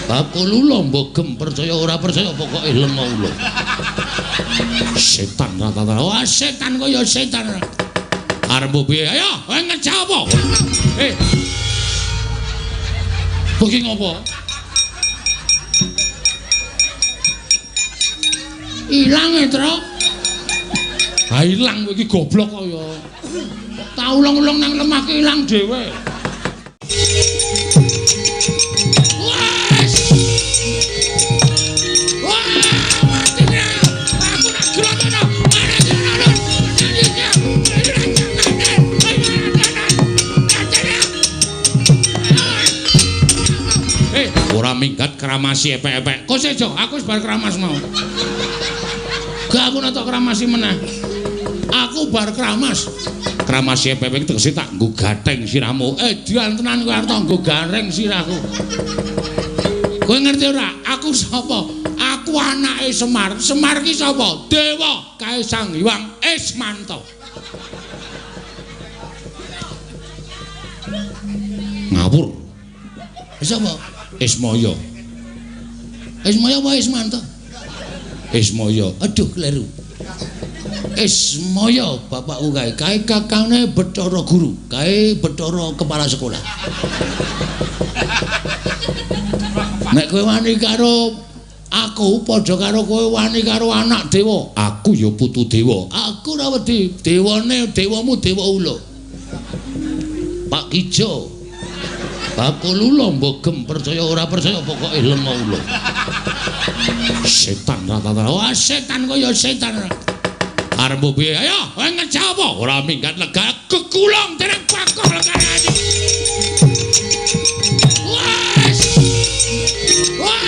Bakul ula mbok gem percaya ora percaya pokoke lenga ula. Setan rata-rata. Wah, setan kaya setan. Arep piye? Ayo, kowe ngejak apa? Eh. Kowe iki ngopo? Ilang e, Tru. Ha ilang kowe iki goblok kaya. Tak ulung-ulung nang lemah ki ilang dhewe. Ora minggat kramasi epek-epek. Kok sejo, aku wis bar kramas mau. Gak aku nek kramasi meneh. Aku bar kramas. Kramasi epek-epek tegese tak nggo gatheng sirahmu. Dian tenan kowe arep nggo gareng sirahku. Kowe ngerti ora? Aku sapa? Aku anake Semar. Semar ki sapa? Dewa kae Sang Hyang Ismanto. Ngawur. Sapa? Ismaya. Ismaya apa Ismanto? Ismaya. Aduh kleru. Ismaya bapakku kae, kae kakangne Bathara Guru, kae Bathara kepala sekolah. Nek kowe wani karo aku padha karo kowe wani karo anak dewa. Aku ya putu dewa. Aku ora wedi. Dewane dewamu dewa ula. Pak Kijo. Bakul ula mbok gem percaya ora percaya pokoke lenga ula. Setan rata-rata. Wah, setan kaya setan. Arep piye? Ayo, kowe ngejak apa? Ora minggat lega kekulung dereng pakoh legane. Wes. Wah,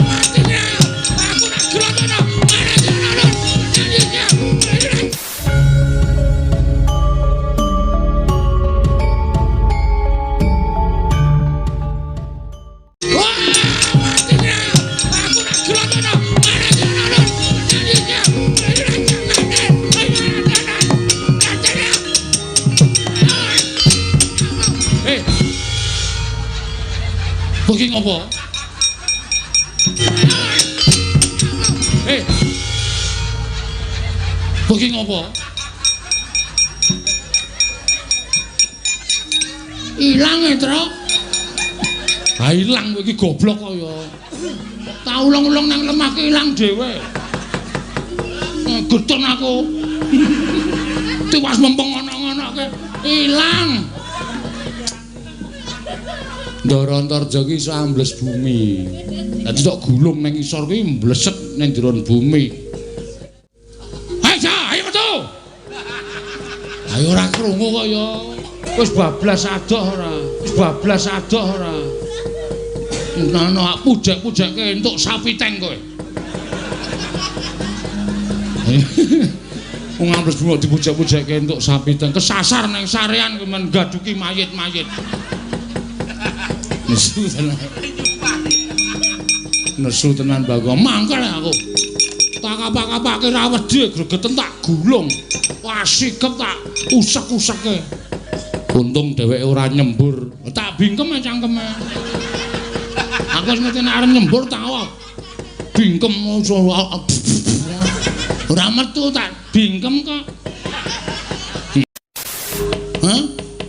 mati aku nak grotono. Kowe ngopo? Eh. Kowe ngopo? Ilang e, Tru. Ha ilang kowe iki goblok kaya. Tak ulung-ulung nang lemah ki ilang dhewe. Getun aku. Tiwas mempeng ngono-ngonoke ilang. Ndara Antarja ki iso ambles bumi. Dadi tok gulung nang isor kuwi mbleset nang jero bumi. Ayo, ayo metu. Ayo ora krungu kaya wis bablas adoh ora. Wis bablas adoh ora. Ngono pujek-pujekke entuk sapi teng kowe. Wong ambles bumi dipujek-pujekke entuk sapi teng kesasar nang sarean kuwi men gaduki mayit-mayit. Nesu tenan. Nesu tenan Bagong. Mangkel aku. Tak kapak-kapake ra wedi gregeten tak gulung. Wasikep tak usek-useke. Untung dheweke ora nyembur. Tak bingkem cangkeme. Aku wis ngerti nek arep nyembur tak bingkem ora metu tak bingkem kok. Hah?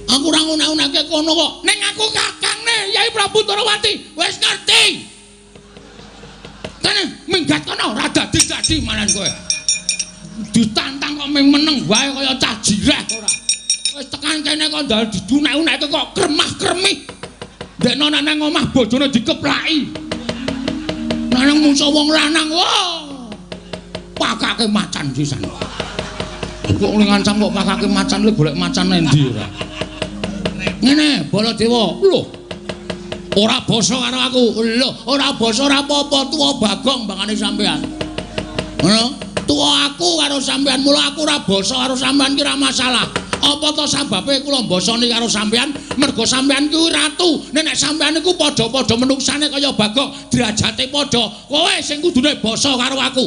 Aku ora ngunak-unake kono kok. Ning aku kakangne Yai Prabu Ndorowati wis ngerti. Kene minggat kono ora dadi-dadi malan kowe. Ditantang kok ming meneng wae kaya cah jireh ora. Wis tekan kene kok ndal didunek-uneke kok kremah-kremih. Ndekno nek nang omah bojone dikeplaki. Nang mungso wong lanang wah. Pakake macan sisan. Kok ngancam kok pakake macan le golek macan endi ora. Ngene, Baladewa. Lho. Ora basa karo aku. Lho, ora basa ora apa-apa, tuwa Bagong bangane sampean. Ngono? Tuwa aku karo sampean, mula aku ora basa karo sampean ki ora masalah. Apa to sababe kula mbasani karo sampean? Mergo sampean kuwi ratu. Nek sampean iku padha-padha menungsane kaya Bagong, derajate padha. Kowe sing kudune basa karo aku.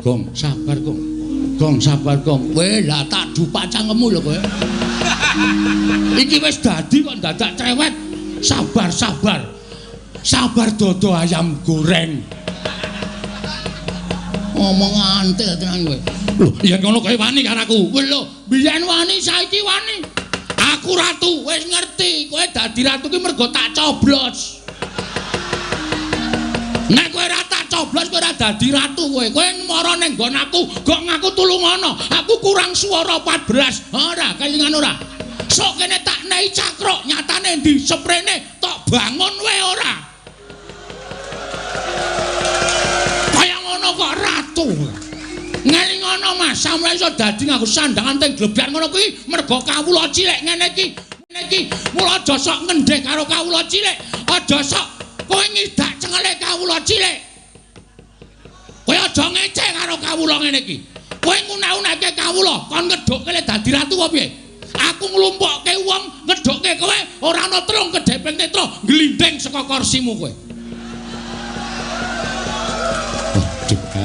Gong, sabar, Gong. Gong, sabar, Gong. Kowe lah tak dupak cangkemmu lho kowe. Iki wis dadi kok dadak cerewet. Sabar, sabar. Sabar dodo ayam goreng. Ngomong antil tenan kowe. Lho, yen ngono kowe wani karo aku. Lho, biyen wani saiki wani. Aku ratu, wis ngerti kowe dadi ratu ki mergo tak coblos. Nek kowe ora tak coblos kowe ora dadi ratu kowe. Kowe mara ning nggon aku, gok ngaku tulungono. Aku kurang swara 14. Ora kelingan ora. Sok kene tak nei cakruk, nyatane ndi seprene tok bangun wae ora. Kaya ngono kok ratu. Ngelingono Mas, sampeyan iso dadi nganggo sandangan teng glebyar ngono kuwi mergo kawula cilik ngene iki. Ngene iki mula aja sok ngendheh karo kawula cilik, aja sok kowe ngidak cengele kawula cilik. Kowe aja ngece karo kawula ngene iki. Kowe nguna-unake kawula, kon ngedhukke le dadi ratu apa piye? Aku nglumpukke wong ngedhukke kowe ora ana telung kedheping netra glindhing saka kursimu kowe.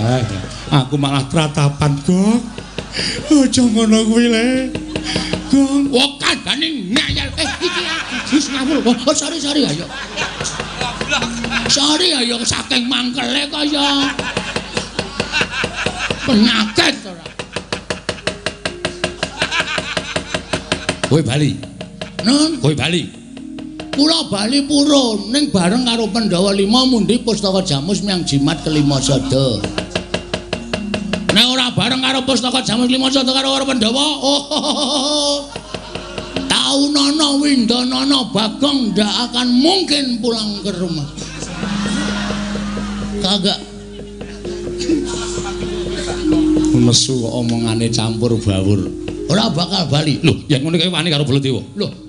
Waduh, aku malah tratapan, Gong. Aja ngono kuwi le. Gong, wong kandhane ngeyel. Iki aku wis ngawur. Oh, sorry sorry ayo. Sorry ayo saking mangkele kaya penyakit ora. Kowe bali. Nun, kowe bali. Kula bali purun ning bareng karo Pandhawa 5 mundi pustaka Jamus miyang jimat kelima sada. Nek ora bareng karo pustaka Jamus lima sada karo Pandhawa, oh. Taunana windanana Bagong ndak akan mungkin pulang ke rumah. Kagak. Nesu kok omongane campur bawur. Ora bakal bali. Lho, yen ngono kowe wani karo Baladewa. Lho.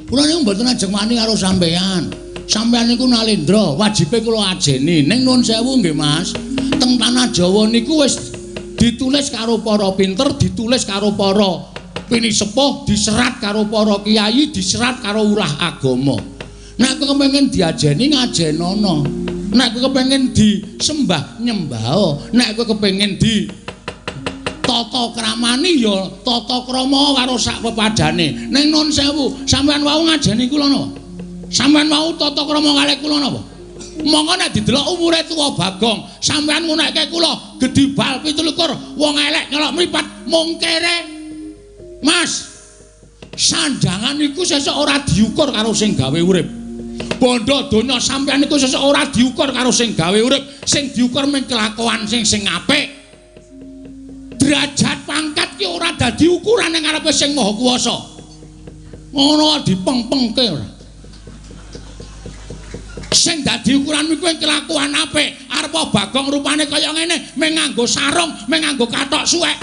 Kula niku mboten ajeng wani karo sampeyan. Sampeyan niku nalendra, wajibe kula ajeni. Ning nuwun sewu nggih, Mas. Teng tanah Jawa niku wis ditulis karo para pinter, ditulis karo para pinisepuh, diserat karo para kiai, diserat karo ulah agama. Nek kowe kepengin diajeni ngajenono. Nek kowe kepengin disembah nyembah. Nek kowe kepengin di tata kramani ya tata krama karo sak pepadane. Ning nuwun sewu, sampeyan wau ngajeni kula napa? Sampeyan wau tata krama kalih kula napa? Monggo nek didelok umure tuwa Bagong, sampeyan ngunekke kula gedhi bal 27, wong elek nyelok mripat mung kere. Mas, sandangan iku sesuk ora diukur karo sing gawe urip. Bondo donya sampeyan iku sesuk ora diukur karo sing gawe urip, sing diukur mung kelakuan sing sing apik. Derajat pangkat ki ora dadi ukuran ning ngarepe sing Maha Kuwasa. Ngono dipengpengke ora. Sing dadi ukuran kuwi kelakuan apik. Arep Bagong rupane kaya ngene, mung nganggo sarung, mung nganggo kathok suwek.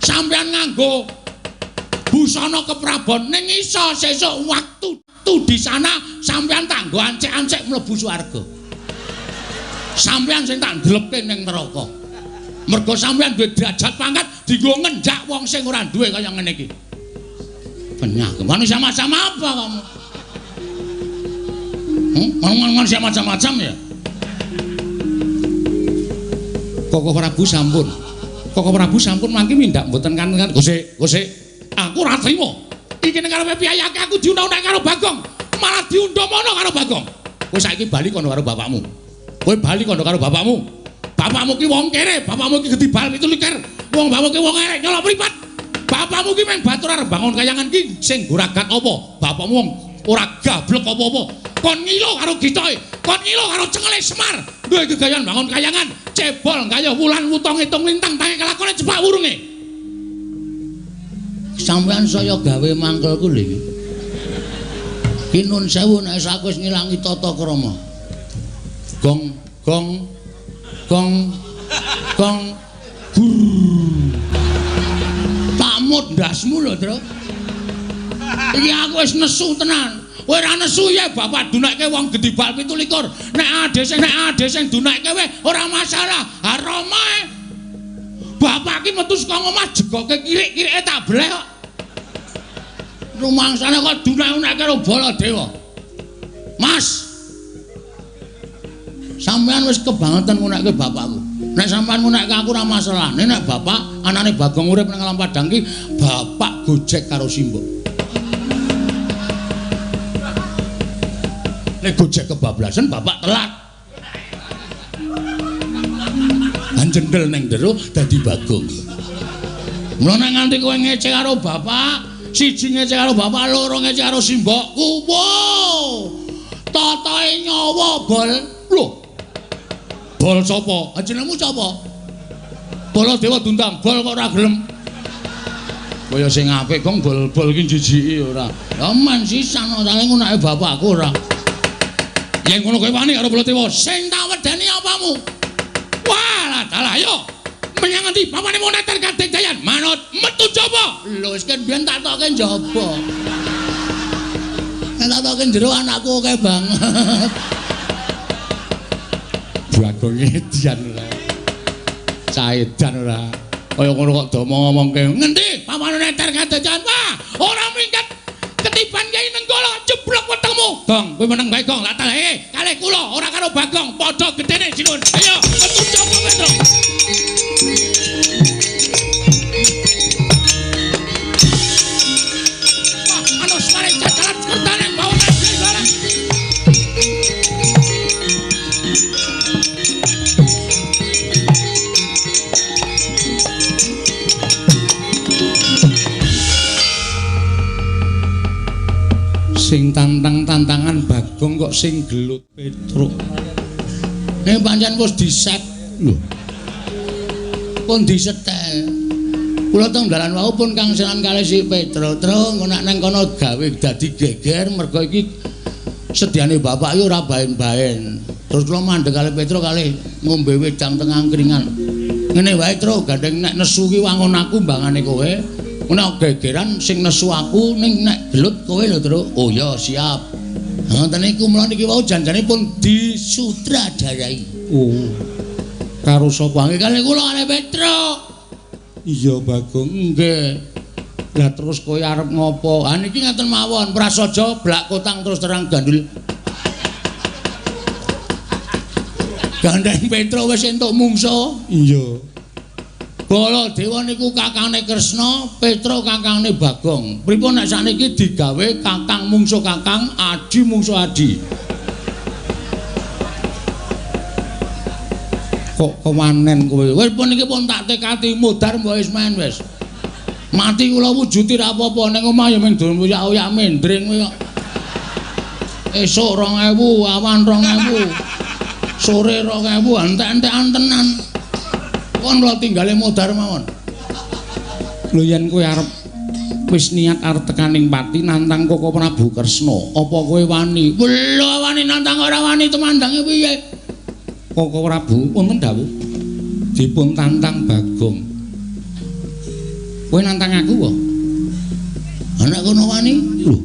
Sampeyan nganggo busana keprabon ning iso sesuk waktu di sana sampeyan tak nggo ancek-ancek mlebu swarga. Sampeyan sing tak ndlepke ning neraka. Mergo sampeyan duwe derajat pangkat dienggo ngenjak wong sing ora duwe kaya ngene iki. Penyakit manusia macam apa kamu? Manusia macam-macam ya. Koko Prabu sampun. Koko Prabu sampun mangke mindak mboten kan Gosek, Gosek. Aku ora trimo. Iki ning karepe piyayake aku diundang-undang karo Bagong, malah diundang mono karo Bagong. Kowe saiki bali kono karo bapakmu. Kowe bali kono karo bapakmu. Bapakmu ki wong kere, bapakmu ki gedhi bal 27. Wong bapakmu ki wong elek nyolok mripat. Bapakmu ki mung batur arep bangun kayangan ki sing goragat apa? Bapakmu wong ora gablek apa-apa. Kon ngilo karo gitoke, kon ngilo karo cengele Semar. Duwe gegayan bangun kayangan, cebol gayuh wulan wuta ngitung lintang tangi kelakone jepak wurunge. Sampeyan saya gawe mangkelku lho iki. Ki nun sewu nek aku wis ngilangi tata krama. Gong gong gong gong gur. Tak mut ndasmu lho, Tru. Iki aku wis nesu tenan. Kowe ora nesu ya bapak dunekke wong gedhi bal 27. Nek ade sing dunekke kowe ora masalah. Ha Rama bapak ki metu saka omah jegoke kirik-kirike tak bleh kok. Rumangsane kok dunek-unekke karo Baladewa. Mas, sampeyan wis kebangetan ngunekke bapakku. Nek sampeyan ngunekke aku ora masalah. Nek bapak anane Bagong urip nang alam padang ki bapak gojek karo simbok. Nek Gojek kebablasan bapak telat. Anjendel neng jero dadi Bagong. Mula nek nganti kowe ngece karo bapak, siji ngece karo bapak, loro ngece karo simbokku. Wow. Totoe nyawa bol. Lho. Bol sapa? Jenengmu sapa? Baladewa diundang, bol kok ora gelem. Kaya sing apik gong bol-bol iki jijiki ora. Ya men sisan ora ngunake bapakku ora. Yen ngono kowe wani karo Baladewa, sing tak wedeni apamu? Wah, dalah ayo. Menyang endi papane moneter kadegdayan? Manut metu jaba. Lho wis ken biyen tak tokke njaba. Nek tak tokke jero anakku akeh banget. Bagong edian ora. Caedan ora. Kaya ngono kok do ngomongke. Ngendi papane neter kadegdayan? Wah, ora minggat ketiban Kyai Nenggala jeblok wetengmu. Gong, kowe meneng bae Gong. Lah talahe kalih kula ora karo Bagong, padha gedene Jinun. Ayo, metu jaba Petro. Sing tantang-tantangan Bagong kok sing gelut Petruk. Nek pancen wis diset lho. Pun disetel. Kula teng dalan wau pun kangselan kalih si Petruk. Truk engko nek nang kono gawe dadi geger mergo iki sediane bapak iki ora baen-baen. Terus kula mandeg kalih Petruk kalih ngombe wedang teng angkringan. Ngene wae Truk, gandeng nek nesu ki wangun aku mbangane kowe. Nek gegeran sing nesu aku ning nek gelut kowe lho Truk. Oh ya siap. Ngoten niku mula niki wau janjane pun disutradarai. Oh. Karo sapa? Nggih kalih kula kalih Petruk. Iya Bagong. Nggih. Lah terus kowe arep ngopo? Ha niki ngaten mawon, prasaja blak kotang terus terang gandul. Gandeng Petruk wis entuk mungsa. Iya. Baladewa niku kakangne Kresna, Petruk kakangne Bagong. Pripun nek sakniki digawe kakang mungsuh kakang, adi mungsuh adi. Kok kewanen kowe? Wis pun niki pun tak tekati mudhar mbok wis men wis. Mati kula wujuti ra apa-apa ning omah ya mung oyak-oyak mendring kowe kok. Esuk 2000, awan 2000. Sore 2000 entek-entekan tenan. Kon kula tinggale modar mawon. Lho yen kowe arep wis niat arep tekaning pati nantang Koko Prabu Kresna, apa kowe wani? Lho wani nantang ora wani temandange piye? Koko Prabu wonten dawuh dipun tantang Bagong. Kowe nantang aku apa? Nek kono wani? Lho.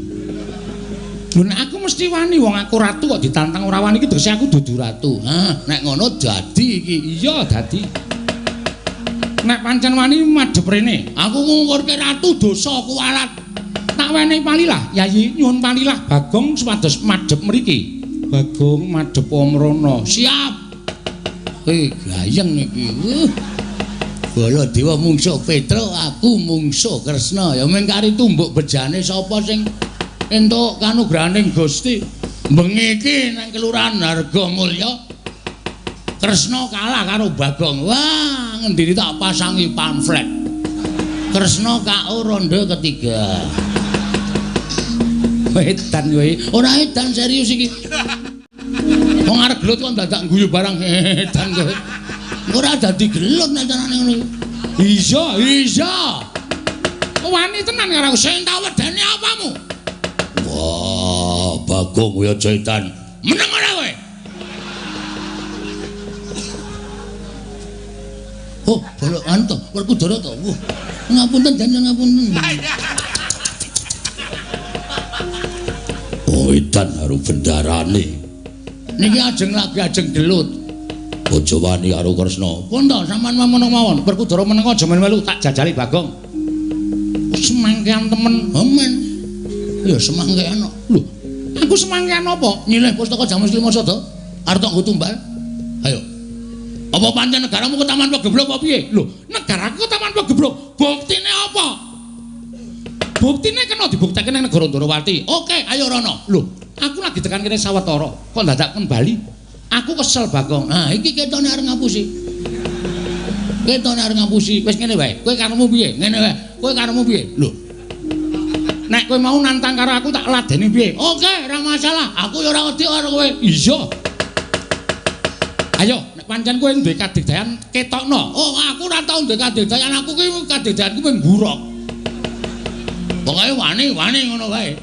Lho nek aku mesti wani wong aku ratu kok ditantang ora wani iki tegese aku dudu ratu. Hah, nek ngono dadi iki. Iya, dadi. Nek pancen wani madhep rene. Aku ngungkurke ratu dosa kuwalat. Tak wenehi palilah, Yayi nyuwun palilah Bagong supados madhep mriki. Bagong madhep mrono. Siap. Gayeng iki. Baladewa mungsuh Petruk, aku mungsuh Kresna. Ya mung kari tumbuk bejane sapa sing entuk kanugrahaning Gusti. Bengi iki nang Kelurahan Hargomulya Kresna kalah karo Bagong. Wah, ngendini tak pasangi pamflet. Kresna KO ronde ketiga. Edan kowe. Ora edan serius iki. Wong arep gelut kok dadak guyu barang edan kowe. Ora dadi gelut nek carane ngono. Iya, iya. Wani tenan karo aku sing tak wedeni apamu? Wah, Bagong kowe aja edan. Meneng ora kowe? Oh, bolok anu to, Werkudara to. Wah, ngapunten jangan ngapunten. Oh, edan karo bendarane. Niki ajeng lagi ajeng gelut. Aja wani karo Kresna. Pun to, sampean meneng mawon. Werkudara meneng aja melu tak jajali Bagong. Semangkean temen. Amen. Ya semangkean kok. Lho, aku semangkean apa? Nyilih pustaka Jamus Lima Sada. Arep tak nggo tumbal. Ayo. Apa pancen negaramu ketaman pegeblok apa piye? Lho, negaraku ketaman pegeblok. Buktine apa? Buktine kena dibuktekke nang negara Ndorowati. Oke, ayo rono. Lho, Aku lagi tekan kene sawetara, kok dadak kembali. Aku kesel Bagong. Nah, iki ketone arep ngapusi. Ketone arep ngapusi. Wis ngene wae. Kowe karepmu piye? Ngene wae. Kowe karepmu piye? Lho. Nek kowe mau nantang karo aku tak ladeni piye? Oke, ora masalah. Aku ya ora wedi karo kowe. Iya. Ayo, nek pancen kowe duwe kadigdayan ketokno. Oh, aku ora tau duwe kadigdayan. Aku ki kadigdayanku mung ngurok. Pokoke wani-wani ngono wae.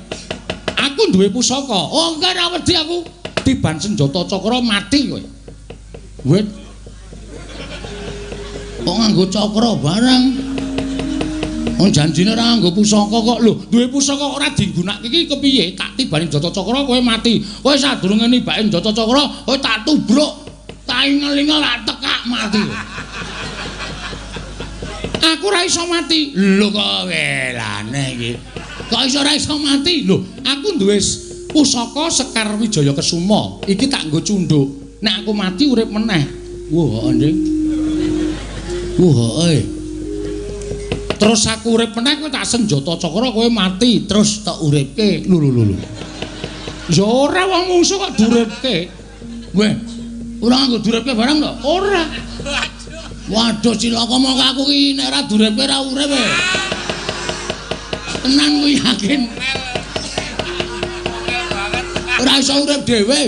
Aku duwe pusaka. Oh, enggak ora wedi aku. Tiban senjata cakra mati kowe. Wit. Kok nganggo cakra barang? Wong janjine ora nganggo pusaka kok. Lho, duwe pusaka ora digunakake iki kepiye? Tak tibani senjata cakra kowe mati. Kowe sadurunge nibake senjata cakra, kowe tak tubruk. Tak ingel-ingel tak tekak mati. Aku ora iso mati. Lho kok welane iki. Kok iso ora iso mati? Lho, aku duwe pusaka Sekar Wijaya Kesuma. Iki tak nggo cunduk. Nek aku mati urip meneh. Wah, anjing. Wah, eh. Terus aku urip meneh kowe tak senjata cakra kowe mati, terus tak uripke. Lho lho lho. Ya ora wong mungsuh kok diuripke. Weh, ora nganggo diuripke barang to? Ora. Waduh cilaka mongko aku ki nek ora diuripke ora urip. Tenan ku yakin. Ora iso urip dhewe.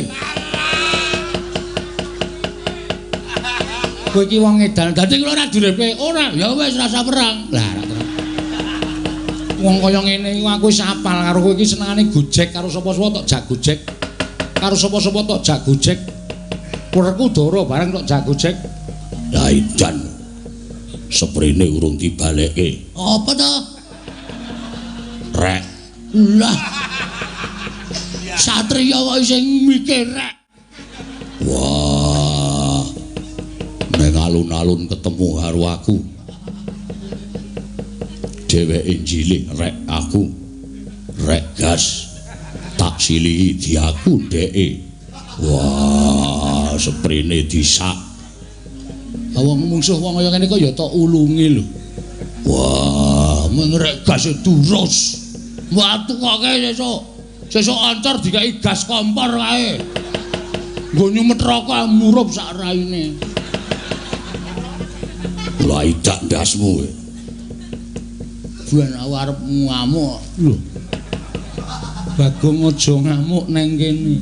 Kowe iki wong edan. Dadi kula ora diuripke. Ora, ya wis rasa perang. Lah ora terang. Wong kaya ngene iku aku wis apal karo kowe iki senengane gojek karo sapa-sapa tok jak gojek. Karo sapa-sapa tok jak gojek. Werku dara bareng tok jak gojek. Lah edan. Seprene urung dibalekke. Apa to? Rek. Lah. Satriya kok isih mikir rek. Wah. Ning alun-alun ketemu karo aku. Dheweke njilih rek aku. Rek gas. Tak silihi diaku dheke. Wah, seprene disak. Wong mungsuh wong kaya ngene kok ya tok ulungi lho. Wah, meng rek gas durus. Watu kok sesuk. Sesuk ancor dikai gas kompor kae. Nggo nyumet rokok murup sak raine. Lah idak ndasmu kowe. Ben aku arep ngamuk. Lho. Bagong aja ngamuk neng kene.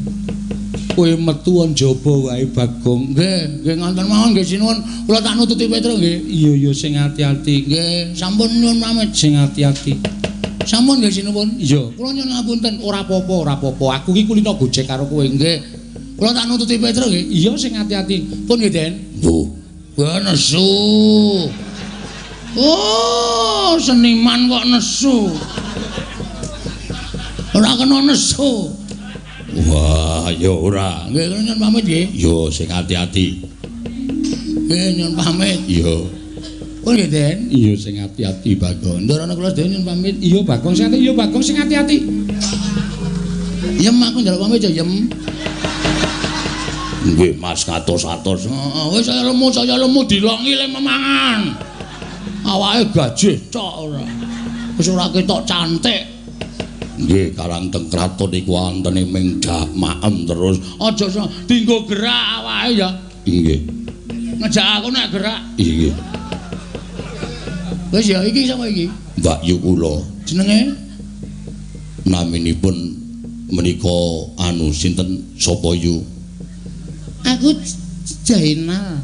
Kowe metu njaba wae Bagong. Nggih, nggih ngonten mawon nggih sinuwun. Kula tak nututi Petruk nggih. Iya iya sing ati-ati. Nggih, sampun nyuwun pamit sing ati-ati. Sampun nggih sinuwun. Iya, kula nyuwun ngapunten. Ora apa-apa, ora apa-apa. Aku iki kulino gojek karo kowe nggih. Kula tak nututi Petruk nggih. Iya sing ati-ati. Pun nggih, Den. Lho, kowe nesu. Oh, seniman kok nesu. Ora kena nesu. Wah, ya ora. Nggih, kula nyuwun pamit nggih. Yo sing ati-ati. Nggih, nyuwun pamit. Iya. Pun nggih, Den. Iya sing ati-ati, Bagong. Ndorone kula sedaya nyuwun pamit. Iya, Bagong sing ati. Iya, Bagong sing ati-ati. Yem aku njaluk pamit ya, Yem. Nggih, Mas katos-atos. Heeh, wis saya lemu dilongi le memangan. Awake gajih tok ora. Wis ora ketok cantik. Nggih, karang teng kraton iku wontene ming dak maem terus. Aja dinggo gerak awake ya. Nggih. Ngejak aku nek gerak. Nggih. Wis ya iki sapa iki? Mbak Yu kula. Jenenge? Naminipun menika anu sinten sapa yu? Aku Jainal.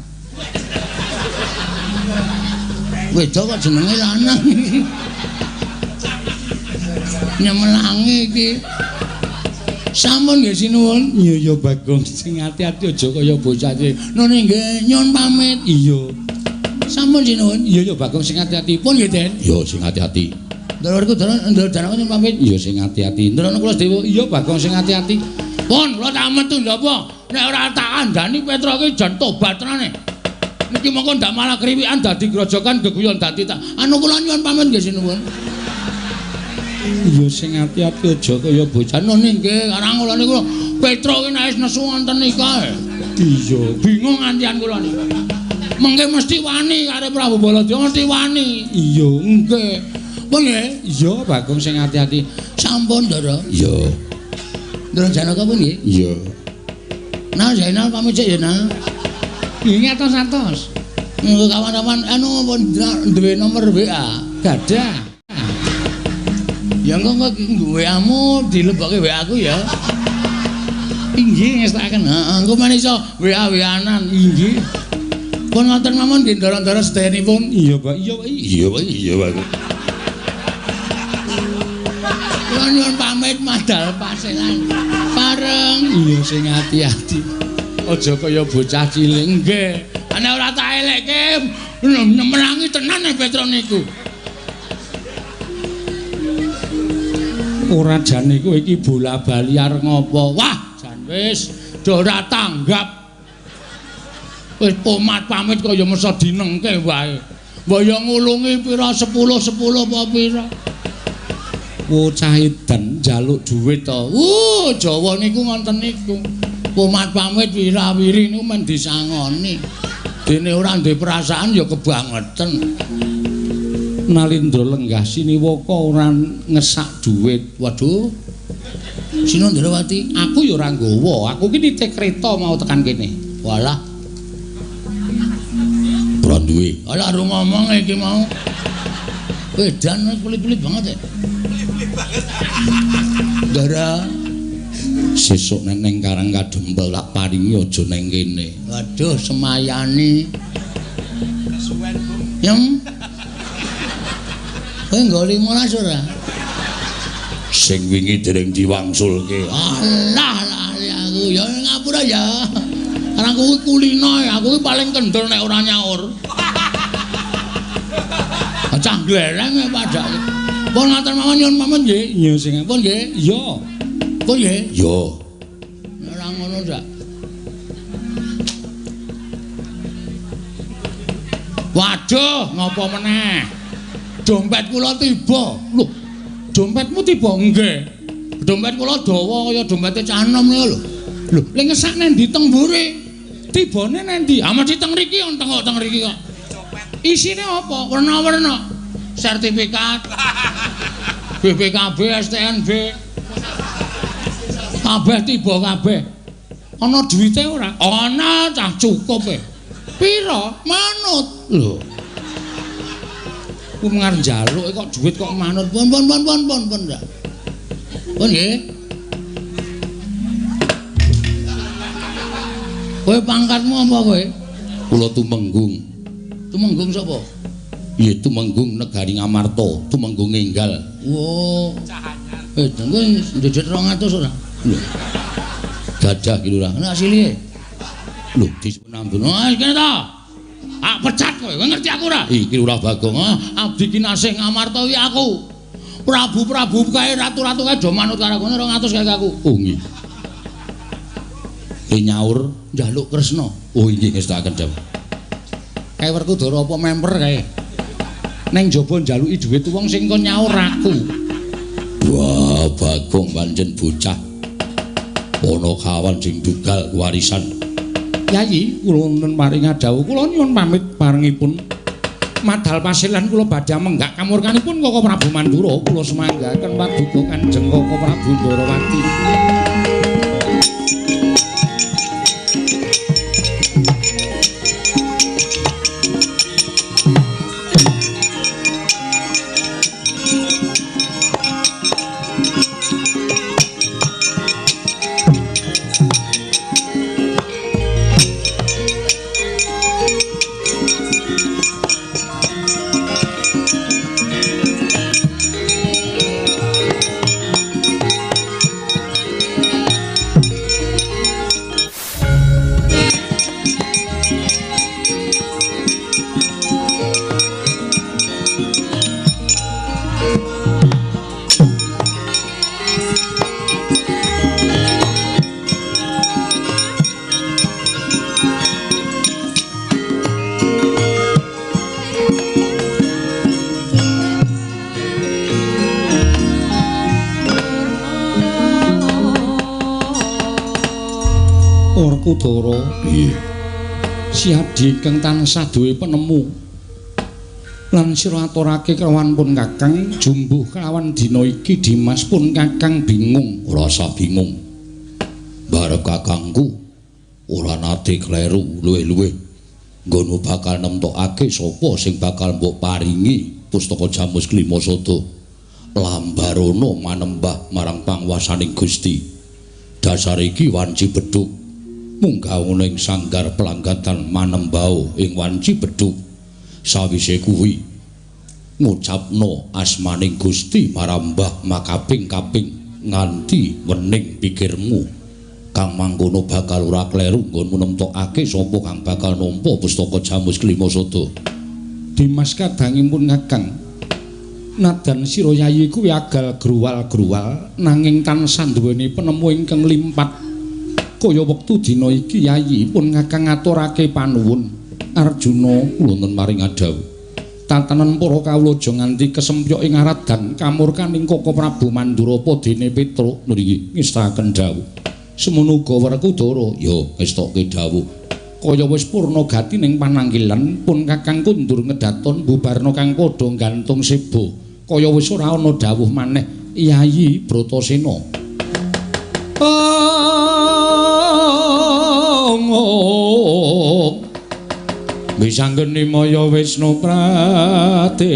Wedok kok jenenge lanang iki. Nyemelangi iki. Sampun nggih sinuwun. Iya iya Bagong sing ati-ati aja kaya bocah iki. Nune nggih nyuwun pamit. Iya. Sampun sinuwun. Iya iya Bagong sing ati-ati. Pun nggih, Den. Iya sing ati-ati. Ndorku ndoro danaku nyuwun pamit. Iya sing ati-ati. Ndorono kula sedewa. Iya Bagong sing ati-ati. Pun kula tak metu ndapa. Nek ora tak kandhani Petruk iki jan tobat tenane. Niki mongko ndak malah kriwikan dadi grojokan geguyon dadi tak. Anu kula nyuwun pamit nggih sinuwun. Iya sing ati-ati aja kaya bocah. Nune nggih karang kula niku Petruk iki nek wis nesu wonten nika. Iya, bingung ngantian kula niku. Mengke mesti wani karo Prabu Baladewa mesti wani. Iya, nggih. Pun nggih. Iya, Bagong sing ati-ati. Sampun, Ndara. Iya. Ndara Janaka pun nggih? Iya. Nah, Zainal pamit sik ya, Nal. Nggih atos-atos. Engko kawan-kawan anu pun duwe nomor WA. Gadah. Ya engko WA-mu dilebokke WA aku ya. Inggih ngestakaken. Heeh, engko men iso WA-WA-nan. Inggih. Pun ngoten mawon nggih ndara-ndara sedayanipun. Iya, Pak. Iya, Pak. Iya, Pak. Iya, Pak. Kula nyuwun pamit madal paselan. Pareng. Iya sing ati-ati. Aja kaya bocah cilik. Nggih. Ana ora tak elekke nyemelangi tenan nek Petro niku. Ora jane kowe iki bola-bali arep ngopo? Wah, jan wis do ora tanggap. Wis pomat pamit kaya mesa dinengke wae. Mbok ya ngulungi pira 10 10 apa pira. Bocah edan njaluk dhuwit to. Jawa niku ngoten niku. Pomat pamit wirawiri niku men disangoni. Dene ora duwe perasaan ya kebangeten. Nalindra lenggah siniwaka ora ngesak dhuwit. Waduh. Sinandrawati, aku ya ora nggawa. Aku ki nitih kreta mau tekan kene. Walah. Ora duwe. Alah ro ngomong iki mau. Edan pelit-pelit banget ya. Pelit-pelit banget. Ndara sesuk nek ning Karang Kadempel tak paringi aja ning kene. Waduh, semayani. Kesuwen, Bung. Yang kowe nggo 15 ora? Sing wingi dereng diwangsulke. Alah, lali aku ya ngapura ya. Karang kuwi kulino, aku ki paling kendel nek ora nyaur. Cah glereng padake. Pun ngaten mawon nyuwun pamit nggih. Iya sing pun nggih. Iya. Pun nggih. Iya. Ora ngono ndak. Waduh, ngopo meneh? Dompet kula tiba. Lho, dompetmu tiba? Nggih. Dompet kula dawa kaya dompete cah enom niku lho. Lho, lha ngesak nang ndi teng mburi? Tibane nang ndi? Ah mesti teng mriki, teng kok teng mriki kok. Isine apa? Werna-werna. Sertifikat. BPKB, STNB. Kabeh tiba kabeh. Ana duwite ora? Ana, cah cukup e. Pira? Manut. Lho. Ku ngarep njaluk kok duit kok manut. Pun pun pun pun pun pun. Pun nggih. Kowe pangkatmu apa kowe? Kula Tumenggung. Tumenggung sapa? Ya Tumenggung Negari Ngamarta, Tumenggung Enggal. Oh. Kowe ndedhet 200 ora? Lho. Gadah ki lurah. Nek asline. Lho, disunambun. Ah, kene ta. Ah, pecat kowe. Kowe ngerti aku ora? Iki Lurah Bagong. Ah, abdi kinasih Ngamarta iki aku. Prabu-prabu kae ratu-ratu kae do manut karo aku 200 kae aku. Oh nggih. Nyaur njaluk Kresna. Oh inggih ngestakaken dawuh. Kae Werkudara apa memper kae? Neng jaba njaluki dhuwit wong sing kon nyaur aku. Wah, Bagong pancen bocah. Ana kawan sing dugal warisan. Yayi, kula wonten paring dawuh, kula nyuwun pamit parengipun. Madal pasilan kula badhe menggak kamurkanipun Koko Prabu Mandura, kula semanggaken paduka Kanjeng Koko Prabu Ndarawati. Werkudara, piye? Si abdi ingkang tansah duwe penemu lan sira aturake kelawan pun Kakang jumbuh kelawan dina iki Dimas pun Kakang bingung. Ora usah bingung. Barep kakangku ora nate kleru luwih-luwih. Nggonmu bakal nemtokake sapa sing bakal mbok paringi pustaka Jamus Klima Sada. Lambarono manembah marang pangwasaning Gusti. Dasar iki wanci bedhug munggah ing sanggar pelanggatan manembao ing wanci bedhug. Sawise kuwi ngucapno asmaning Gusti marambah makaping-kaping nganti wening pikirmu. Kang mangkono bakal ora kleru nggonmu nemtokake sapa kang bakal nampa pustaka Jamus Klima Sada. Dimas kadangipun Kakang, nadan sira yayi kuwi agal gruwal-gruwal nanging tansah duweni penemu ingkang limpat. Kaya wektu dina iki yayi pun Kakang ngaturake panuwun. Arjuna kula wonten maring adhawuh. Tatanan para kawula aja nganti kesempyok ing aradan kamurkaning Kaka Prabu Mandura apa dene Petruk nriki ngestaken dawuh. Semono uga Werkudara ya ngestokke dawuh. Kaya wis purna gati ning pananggilan pun Kakang kundur ngedaton bubarna kang padha gantung seba. Kaya wis ora ana dawuh maneh Yayi Bratasena. Wisanggeni maya Wisnu Pratenta.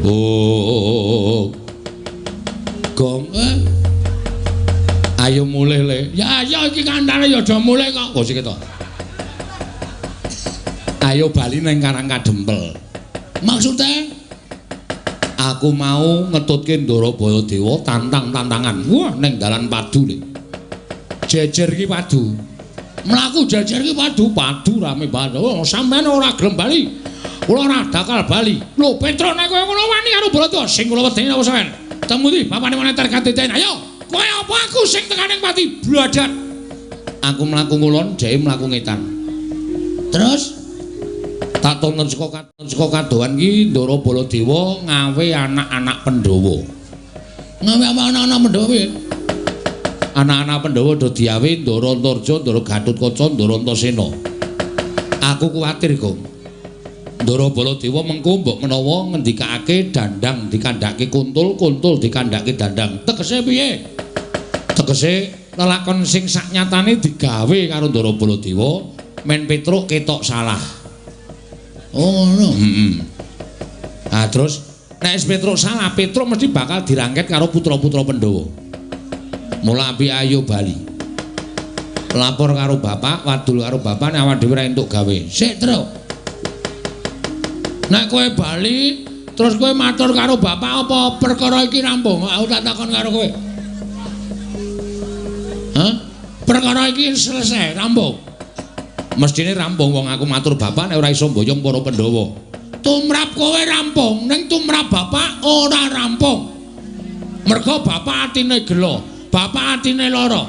Oh. Gong ayo mulih le. Ya ayo iki kandhane ya aja mulih kok. Oh sik to. Ayo bali ning Karang Kadempel. Maksude aku mau ngetutke Ndara Baladewa tantang-tantangan. Wah ning dalan padu le. Jejer iki padu. Mlaku jejer iki padu, padu rame banget. Oh sampean ora gelem bali. Kula ora bakal bali. Lho Petruk nek kowe ngono wani karo Baladewa sing kula wedeni apa sampean? Temu ndi bapane moneter katiten. Ayo. Kowe apa aku sing tekaning pati bladat. Aku mlaku ngulon, dheke mlaku ngetan. Terus tak tonton saka kadohan ki Ndara Baladewa ngawe anak-anak Pandhawa. Ngawe anak-anak Pandhawa piye? Anak-anak Pandhawa do diawe Ndara Antarja, Ndara Gatotkaca, Ndara Antasena. Aku kuwatir, Gong. Ndara Baladewa mengko mbok menawa ngendikake dandang dikandhake kuntul, kuntul dikandhake dandang. Tegese piye? Tegese lelakon sing saknyatane digawe karo Ndara Baladewa men Petruk ketok salah. Oh ngono. Heeh. Ah terus nek wis Petruk salah, Petruk mesti bakal dirangket karo putra-putra Pandhawa. Mula api ayo bali. Lapor karo bapak, wadul karo bapak nek awak dhewe ora entuk gawe. Sik, Truk. Nek kowe bali terus kowe matur karo bapak apa perkara iki rampung? Aku tak takon karo kowe. Hah? Perkara iki selesai, rampung. Mestine rampung wong aku matur bapak nek ora iso mboyong para Pandhawa. Tumrap kowe rampung, ning tumrap bapak ora rampung. Mergo bapak atine gelo, bapak atine lara.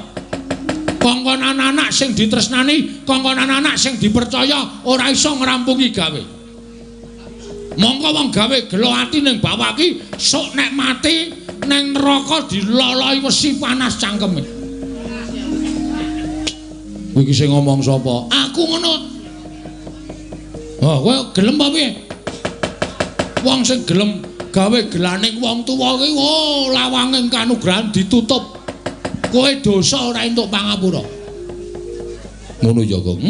Kongkon anak-anak sing ditresnani, kongkon anak-anak sing dipercaya ora iso ngrampungi gawe. Mongko wong gawe gelo ati ning bawah ki sok nek mati ning neraka diloloi wesi panas cangkeme. Kowe iki sing ngomong sapa? Aku ngono. Oh, kowe gelem apa piye? Wong sing gelem gawe gelaning wong tuwa ki, oh, lawange kanugrahan ditutup. Kowe dosa ora entuk pangapura. Ngono ya, Gong.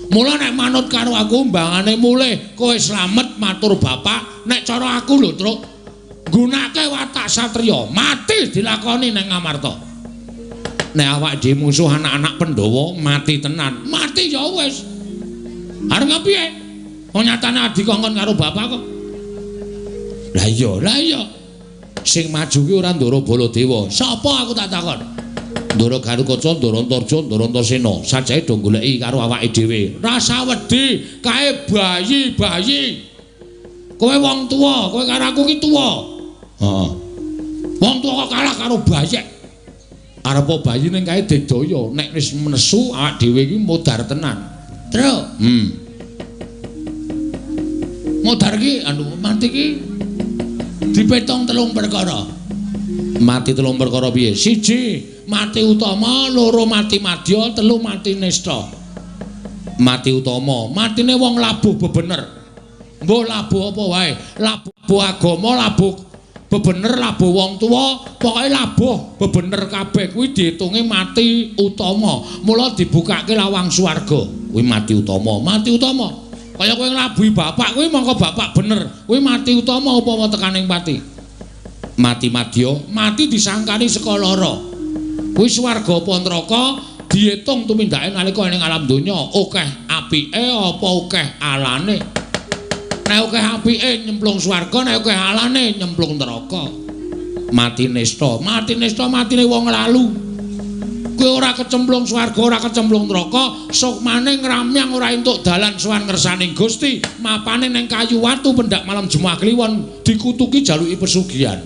Mula nek manut karo aku mbangane mulih kowe slamet matur bapak, nek cara aku lho, Truk. Nggunake watak satriya, mati dilakoni ning Ngamarta. Nek awak dhewe musuh anak-anak Pandhawa mati tenan. Mati ya wis. Arep piye? Wong nyatane adi kongkon karo bapak kok. Lah iya, lah iya. Sing maju ki ora Ndara Baladewa. Sapa aku tak takon? Ndara Gatotkaca, Ndara Antarja, Ndara Antasena. Sajae do goleki karo awake dhewe. Rasa wedi kae bayi-bayi. Kowe wong tuwa, kowe karo aku ki tuwa. Heeh. Wong tuwa kok kalah karo bayek. Arepa bayi ning kae digdaya, nek wis nesu awak dhewe iki modar tenan. Truk. Modar ki anu mati ki dipetong telung perkara. Mati telung perkara piye? Siji, mati utama, loro mati madya, telu mati nista. Mati utama, matine wong labuh bebener. Mbok labuh apa wae, labuh agama, labuh Bebener labuh wong tuwa, pokoke labuh bebener kabeh kuwi diitunge mati utama. Mula dibukake lawang swarga. Kuwi mati utama, mati utama. Kaya kowe nglabuhi bapak kuwi mongko bapak bener. Kuwi mati utama upama tekaning pati. Mati madya, mati disangkani saka lara. Kuwi swarga apa neraka diitung tumindake nalika ning alam donya, akeh apike apa akeh alane. Nek akeh apike nyemplung swarga, nek akeh alane nyemplung neraka. Mati nista, mati nista matine wong lalu. Kowe ora kecemplung swarga, ora kecemplung neraka, sukmane ngramyang ora entuk dalan sowan ngersaning Gusti, mapane ning kayu watu pendak malam Jumat Kliwon dikutuki jaluki pesugihan.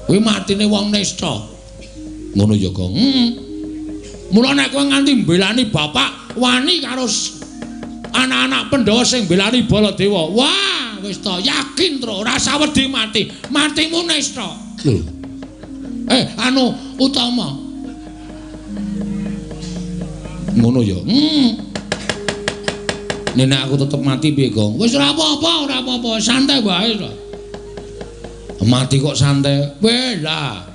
Kuwi matine wong nista. Ngono ya, Gong. Mula nek kowe nganti mbelani bapak, wani karo anak-anak Pandhawa sing mbelani Baladewa. Wah, wis to yakin tro ora usah wedi mati. Matimu nista. Lho. Anu utama. Ngono ya. Nek aku tetep mati piye, Gong? Wis ora apa-apa, ora apa-apa, santai wae to. Mati kok santai. Weh lah.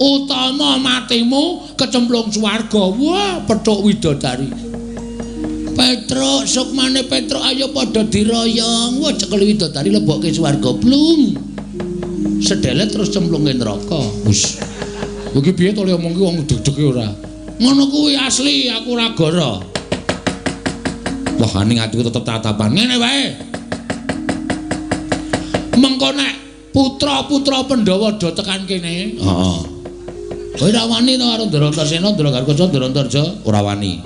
Utama matimu kecemplung swarga. Wah, petuk widodari. Petruk, sukmane Petruk ayo padha diroyong. Wah, cekel widodari lebokke swarga. Blung. Sedelet terus cemplunge neraka. Wis. Iki piye to le omong ki wong deg-dege ora? Ngono kuwi asli aku ora goro. Wah, ning atiku tetep tatapan. Ngene wae. Mengko nek putra-putra Pandhawa do tekan kene. Heeh. Kowe ora wani to karo Ndrantasena, Ndrangarkaca, Ndrantarja? Ora wani.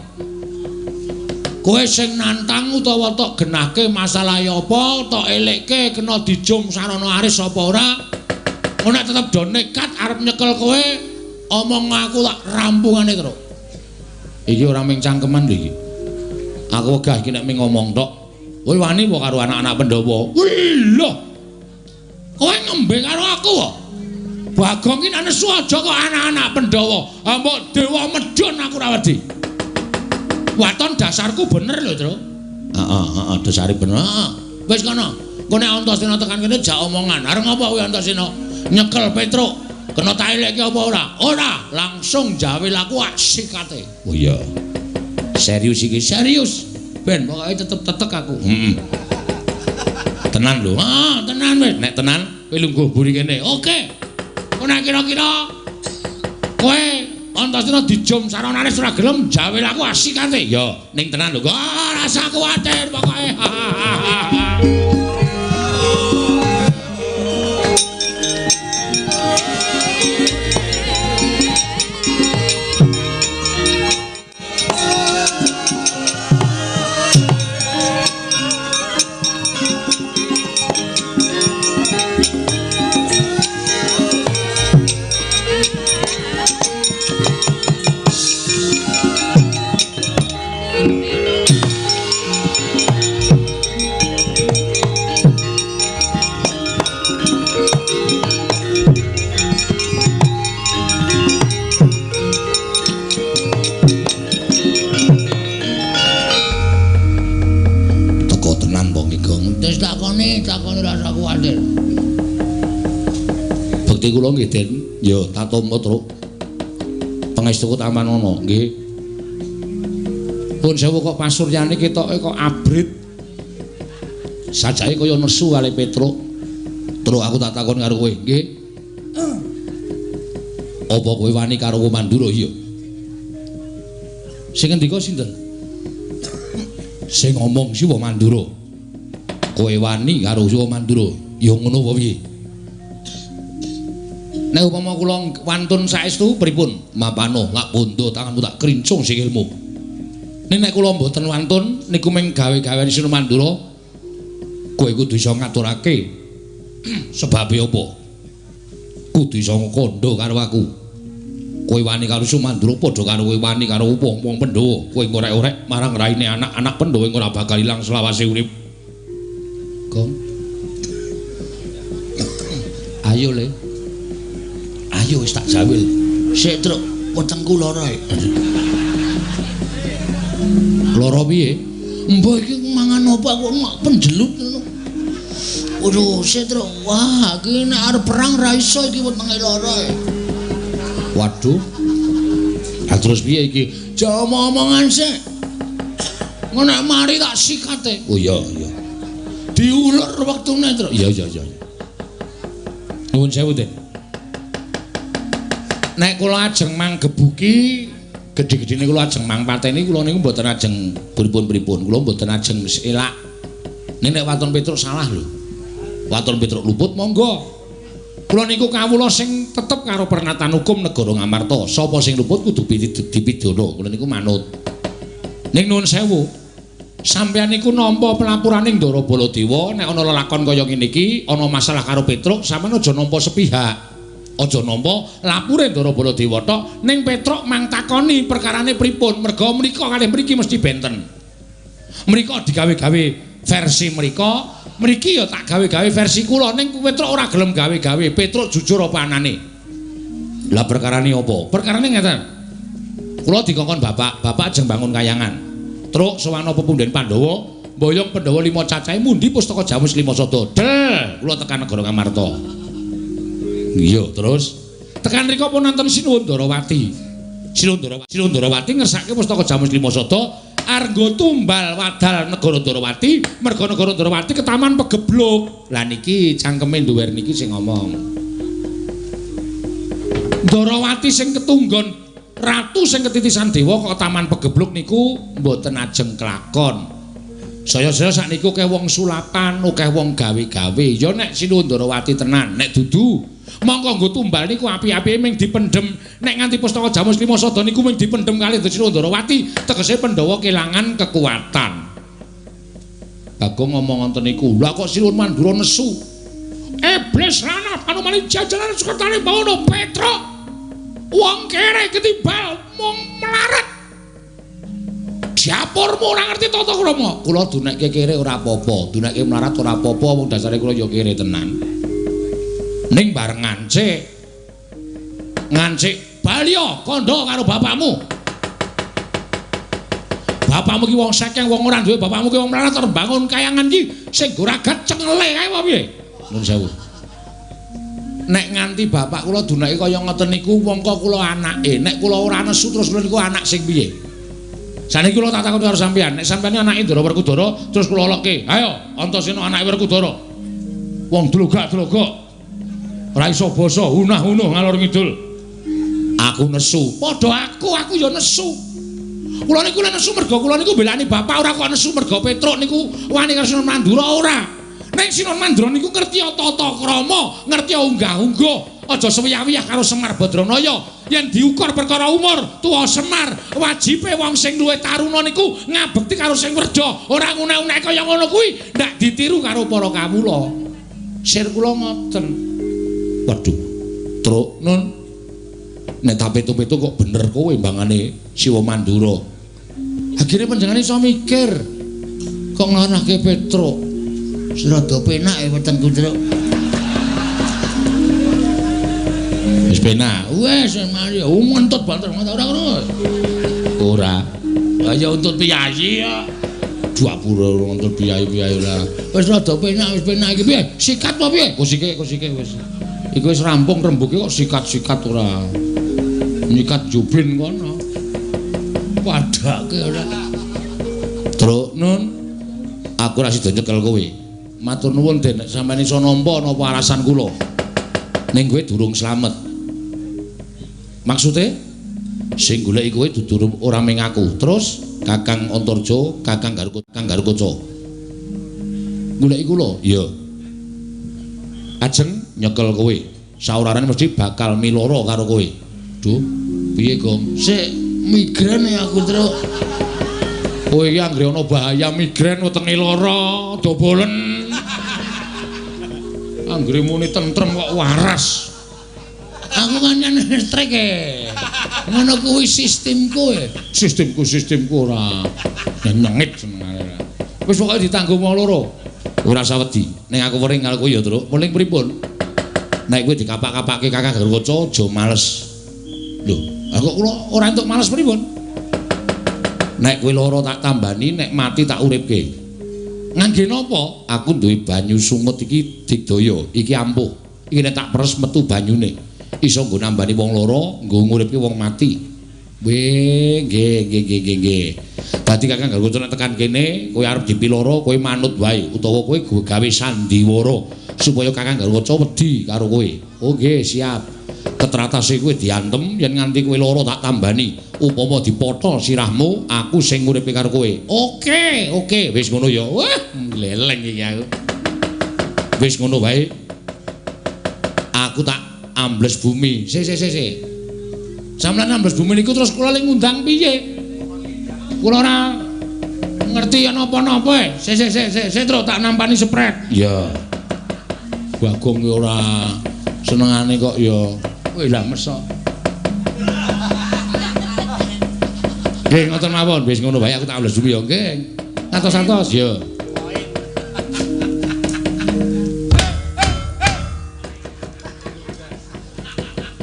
Kowe sing nantang utawa tok genahke masalahe apa, tok elekke kena dijum sarana aris apa ora? Nek tetep do nekat arep nyekel kowe, omong aku tak rampungane terus. Iki ora mung cangkeman lho iki. Aku wegah iki nek mung ngomong tok. Kowe wani apa karo anak-anak Pandhawa? Wih lho. Kowe ngembe karo aku kok. Bagong ki nek nesu aja kok anak-anak Pandhawa. Mbok dewa medhun aku ora wedi. Waton dasarku bener lho, Tru. Heeh, heeh, dasare bener. Heeh. Wis kono. Engko nek Antasena tekan kene jak omongan. Arep ngopo kuwi Antasena? Nyekel Petruk. Kena tak elekke apa ora? Ora, langsung jawil aku asikate. Oh iya. Serius iki, serius. Ben pokoke tetep tetek aku. Heeh. Tenan lho. Ah, tenan wis. Nek tenan kowe lungguh buri kene. Oke. Kok nek kira-kira kowe Antasena dijum saranane ora gelem jawil aku asikate. Ya, ning tenan lho. Ah, rasa kuwatir pokoke. Bekti kula nggih Den, ya tatompa Truk. Pangestuku tampanana nggih. Pun sewu kok pasuryane ketoke kok abrit. Sajake kaya nesu kali Petruk. Truk aku tak takon karo kowe, nggih. Apa kowe wani karo Mandura? Iya. Sing ngendika sinten? Sing ngomong Siwa Mandura. Kowe wani karo Siwa Mandura? Ya ngono apa piye? Nek upama kula wantun saestu pripun? Mapano lak bondo tanganmu tak krincung sikilmu. Nek kula mboten wantun niku mung gawe-gawean Siwa Mandura, kowe kudu iso ngaturake sebabe apa? Kudu iso kandha karo aku. Kowe wani karo Siwa Mandura padha karo kowe wani karo wong-wong Pandhawa. Kowe ngorek-orek marang raine anak-anak Pandhawa ora bakal ilang selawase urip. Gong. Ayo le. Ayo wis tak jawil. Sik Truk, wetengku lara. Lara piye? Mbah iki mangan apa aku mak penjelut ngono. Waduh, Truk. Wah, iki nek arep perang ra iso iki wetenge lara. Waduh. Lah terus piye iki? Aja omong-omongan sik. Ngono nek mari tak sikate. Oh iya, iya. Diulur wektune, Truk. Iya, iya, iya. Nuwun sewu, Den. Nek kula ajeng manggebuki gedhe-gedhene kula ajeng mangpateni kula niku mboten ajeng pripun-pripun. Kula mboten ajeng elak. Ning nek waton Petruk salah lho. Waton Petruk luput monggo. Kula niku kawula sing tetep karo pernatan hukum negara Ngamarta. Sapa sing luput kudu dipidana. Kula niku manut. Ning nuwun sewu. Sampeyan niku nampa pelapurane Ndara Baladewa nek ana lelakon kaya ngene iki, ana masalah karo Petruk, sampeyan aja nampa sepihak. Aja nampa lapure Ndara Baladewa tok, ning Petruk mang takoni perkarane pripun, merga mrika kalih mriki mesti benten. Mrika digawe-gawe versi mrika, mriki ya tak gawe-gawe versi kula, ning Petruk ora gelem gawe-gawe. Petruk jujur apa anane? Lah perkarane apa? Perkarane ngeten. Kula dikongkon bapak, bapak ajeng bangun kayangan. Truk sowan pepunden Pandhawa, mboyong Pandhawa 5 cacahe mundi pustaka Jamus 5 sada. Del, kula tekan negara Ngamarta. Iya, terus tekan rika pun nonton Sinuwun Ndarawati. Sinuwun Ndarawati ngersake pustaka Jamus 5 sada, arnggo tumbal wadal negara Ndarawati, merga negara Ndarawati ketaman pegebluk. Lah niki cangkeme nduwer niki sing ngomong. Ndarawati sing ketunggon ratu sing ketitisan dewa kok taman pegebluk niku mboten ajeng kelakon. Saya-saya sakniku akeh wong sulapan, akeh wong gawe-gawe. Ya nek Sinuwun Ndarawati tenan, nek dudu mongko nggo tumbal niku api-apike ming dipendhem. Nek nganti pustaka Jamus 5 sada niku ming dipendhem kalih Sinuwun Ndarawati, tegese Pandhawa kelangan kekuatan. Bagong ngomong ngoten niku, lha kok Sinuwun Mandura nesu. Iblis lanang panumane jajaran sukertane bawono Petruk. Wong kere ketimbal mung melarat. Dapurmu ora ngerti tata krama. Kula dunekke kere ora apa-apa, dunekke melarat ora apa-apa, wong dasare kula ya kere tenan. Ning bareng ngancik. Ngancik baliya kandha karo bapakmu. Bapakmu ki wong sekeng, wong ora duwe, bapakmu ki wong melarat arep bangun kayangan ki sing goragat cengele kae apa piye? Nuwun sewu. Nek nganti bapak kula dunake kaya ngoten niku mongko kula anake, nek kula ora nesu terus kula niku anak sing piye? Saniki kula tak takon karo sampeyan, nek sampeyan anake Ndara Werkudara terus kula lokke, ayo Antasena anake Werkudara. Wong dlogak-dlogok. Ora iso basa, hunah-hunuh ngalor ngidul. Aku nesu. Padha aku ya nesu. Kula niku nesu merga kula niku mbelani bapak, ora kok nesu merga Petruk niku wani karo Sinuwun Mandura ora. Ning Sinuwun Mandura niku ngerti tata krama, ngerti unggah-ungguh, aja sewiyah-wiyah karo Semar Badranaya. Yen diukur perkara umur, tuwa Semar, wajibe wong sing luwih taruna niku ngabekti karo sing werja, ora nguna-unake kaya ngono kuwi, ndak ditiru karo para kawula. Sir kula ngoten. Waduh, Truk nun. Nek tak pitu-pitu kok bener kowe mbangane Siwa Mandura. Akhire panjenengane iso mikir kok nglanahke Petruk. Rada penak ya wetengku, Truk. Wis penak. Wis mari ngentut banter ora ngono. Ora. Lah ya untut piyayi ya. Dapur ora ngentut piyayi-piyayi ora. Wis rada penak, wis penak iki piye? Sikat apa piye? Kusike, kusike wis. Iku wis rampung rembuke kok sikat-sikat ora. Nyikat jubin kono. Padake ora. Truk nun. Aku ora sida nyekel kowe. Matur nuwun Den, nek sampeyan iso nampa napa alasan kula. Ning kowe durung slamet. Maksude sing goleki kowe dudu ora ming aku. Terus Kakang Antarja, Kakang Garukaca. Goleki kula? Iya. Ajeng nyekel kowe. Saurarane mesti bakal miloro karo kowe. Duh, piye, Gong? Sik migren aku, Truk. Kowe iki anggere ana bahaya migren wetenge lara, dobolen. Anggere muni tentrem kok waras. Aku kan listrik e. Ngono kuwi sistemku e. Sistemku ora nyengit senengane. Wis pokoke ditanggung wong loro. Ora usah wedi. Ning aku wering karo kowe ya, Truk. Weling pripun? Nek kowe dikapak-kapake Kakang Garukaca aja males. Lho, aku kula ora entuk males pripun? Nek kowe lara tak tambani, nek mati tak uripke. Ngangge napa? Aku duwe banyu sungut iki digdaya, iki ampuh. Iki nek tak peres metu banyune. Iso nggo nambani wong lara, nggo nguripke wong mati. Weh, nggih nggih nggih nggih. Dadi Kakang Garuda nek tekan kene, kowe arep dipiloro, kowe manut wae utawa kowe gawe sandiwara supaya Kakang Garuda wedi karo kowe. Oh nggih, siap. Ketratase kowe diantem yen nganti kowe lara tak tambani. Upama dipotol sirahmu, aku sing nguripi karo kowe. Oke, oke, wis ngono ya. Wah, gleleng iki aku. Wis ngono wae. Aku tak ambles bumi. Si si si si. Sampeyan ambles bumi niku terus kula le ngundang piye? Kula ora ngerti ya napa-napa. Si si si si, si terus tak nampani sepret. Iya. Bagong ki ora senengane kok ya. Wih lah mesok. Nggih ngoten mawon, wis ngono wae aku tak ambles bumi ya nggih. Atos-atos ya.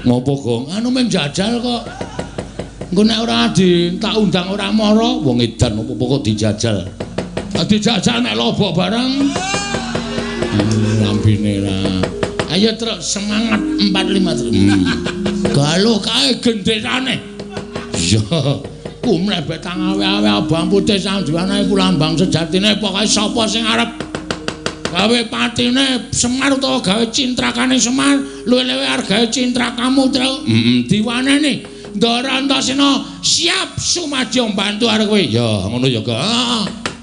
Ngopo Gong? Anu men jajal kok. Engko nek ora di tak undang ora mara, wong edan opo-opo kok dijajal. Dijajal nek lobok bareng. Lambene lah. Ayo truk semangat 4 5 3. Galuh kae genderane. Iya. Kumlebet tangawe-awe abang putih sandiwane iku lambang sejatine pokoke sapa sing arep gawe patine Semar utawa gawe cintrakane Semar luwih-luwih argae cintrakamu truk. Heeh, diwaneni. Ndara Antasena siap sumadyo mbantu arep kowe. Ya, ngono ya, Kak.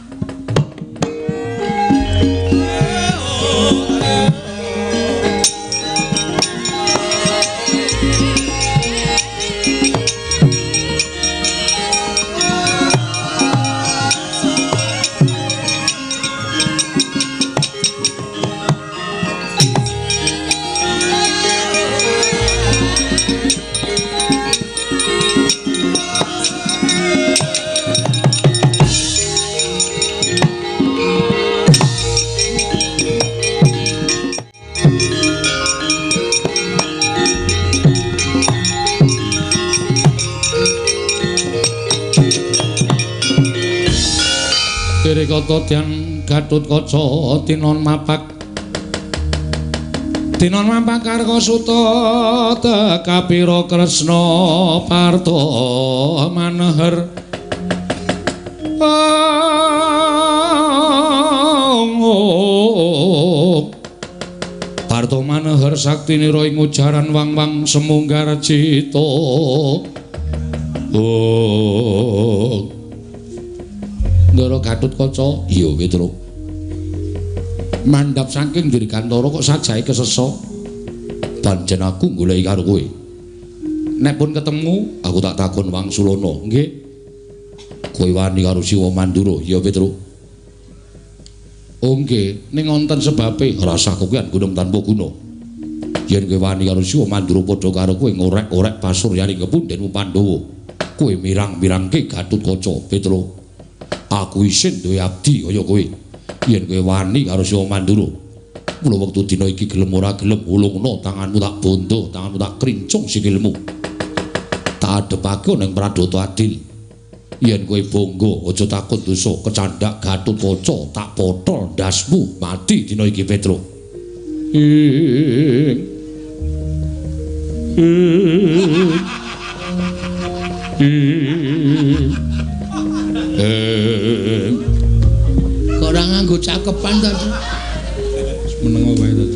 Kata Dyang Gathotkaca tinon mapak tinon mapak Karkasuta tekapira Kresna Parta Maneher. Parta Maneher saktinira ing ujaran wang-wang semunggar cita. Oh. Ndara Gathotkaca, iya Petruk. Mandhap saking Dirgantara kok sajahe kesesa. Pancen aku goleki karo kowe. Nek pun ketemu, aku tak takon wangsulana. Nggih. Kowe wani karo Siwa Mandura, iya Petruk. Oh nggih, ning wonten sebabe rasah kowean gunung tanpa guna. Yen kowe wani karo Siwa Mandura padha karo kowe ngorek-orek pasuryaning kepundhenmu Pandhawa. Kowe mirang-mirangke Gathotkaca, Petruk. Aku isin duwe abdi kaya kowe. Yen kowe wani karo Siwa Mandura, mula wektu dina iki gelem ora gelem ulungna tanganmu tak bondo, tanganmu tak krincung sikilmu. Tak adepake ning Pradata Adil. Yen kowe bangga aja takut dosa kecandhak Gathotkaca tak potol ndasmu mati dina iki Petruk. Ing ing ing Kok ora nganggo cakepan ta? Meneng wae ta.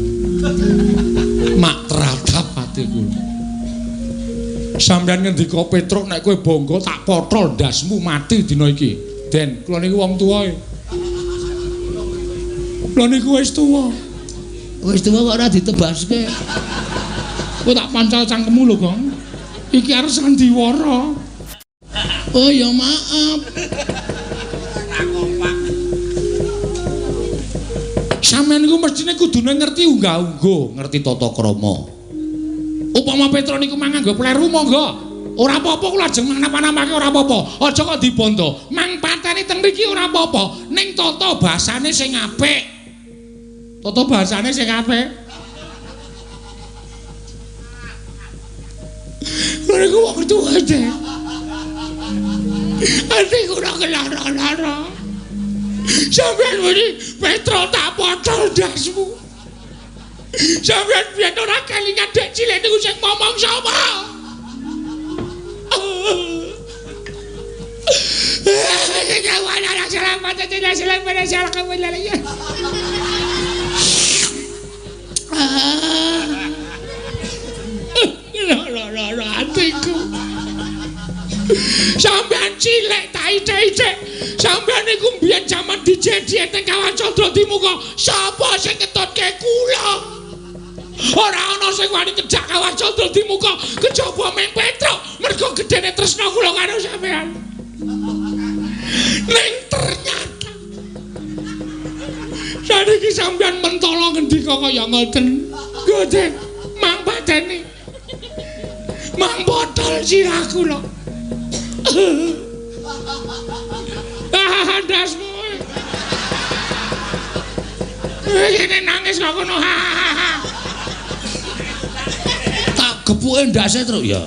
Mak teratap ati kula. Sampeyan ngendika Petruk nek kowe bangga tak potol ndasmu mati dina iki. Den, kula niku wong tuwa e. Kula niku wis tuwa. Wis tuwa kok ora ditebaske. Kowe tak pancal cangkemmu lho, Gong. Iki arep sandiwara. Oh ya maaf. Sampeyan niku mestine kudune ngerti unggah-ungguh, ngerti tata krama. Upama Petruk niku manganggo pleru monggo. Ora apa-apa kula ajeng napa-napake ora apa-apa. Aja kok dibondo. Mang pateni teng mriki ora apa-apa. Ning tata basane sing apik. Tata basane sing apik. Lha niku wong tuwa aja. Ati kula kelara-lara. Sampeyan muni Petro tak potol ndasmu. Sampeyan biyen ora kelingan dek cilik niku sing ngomong sapa? Lho atiku. Sampeyan cilik tak ithik-ithik. Sampeyan niku mbiyen jaman dijedihe teng Kawah Candradimuka, sapa sing ngetutke kula? Ora ana sing wani kejak Kawah Candradimuka kejaba ming Petruk, mergo gedene tresna kula karo sampeyan. Ning ternyata saniki sampeyan mentala ngendika kaya ngoten. Ngoten, mang pateni. Mang botol sirah kula. Ah, ndasmu. Ini nangis kok ngono. Tak gepuke ndase, Truk ya.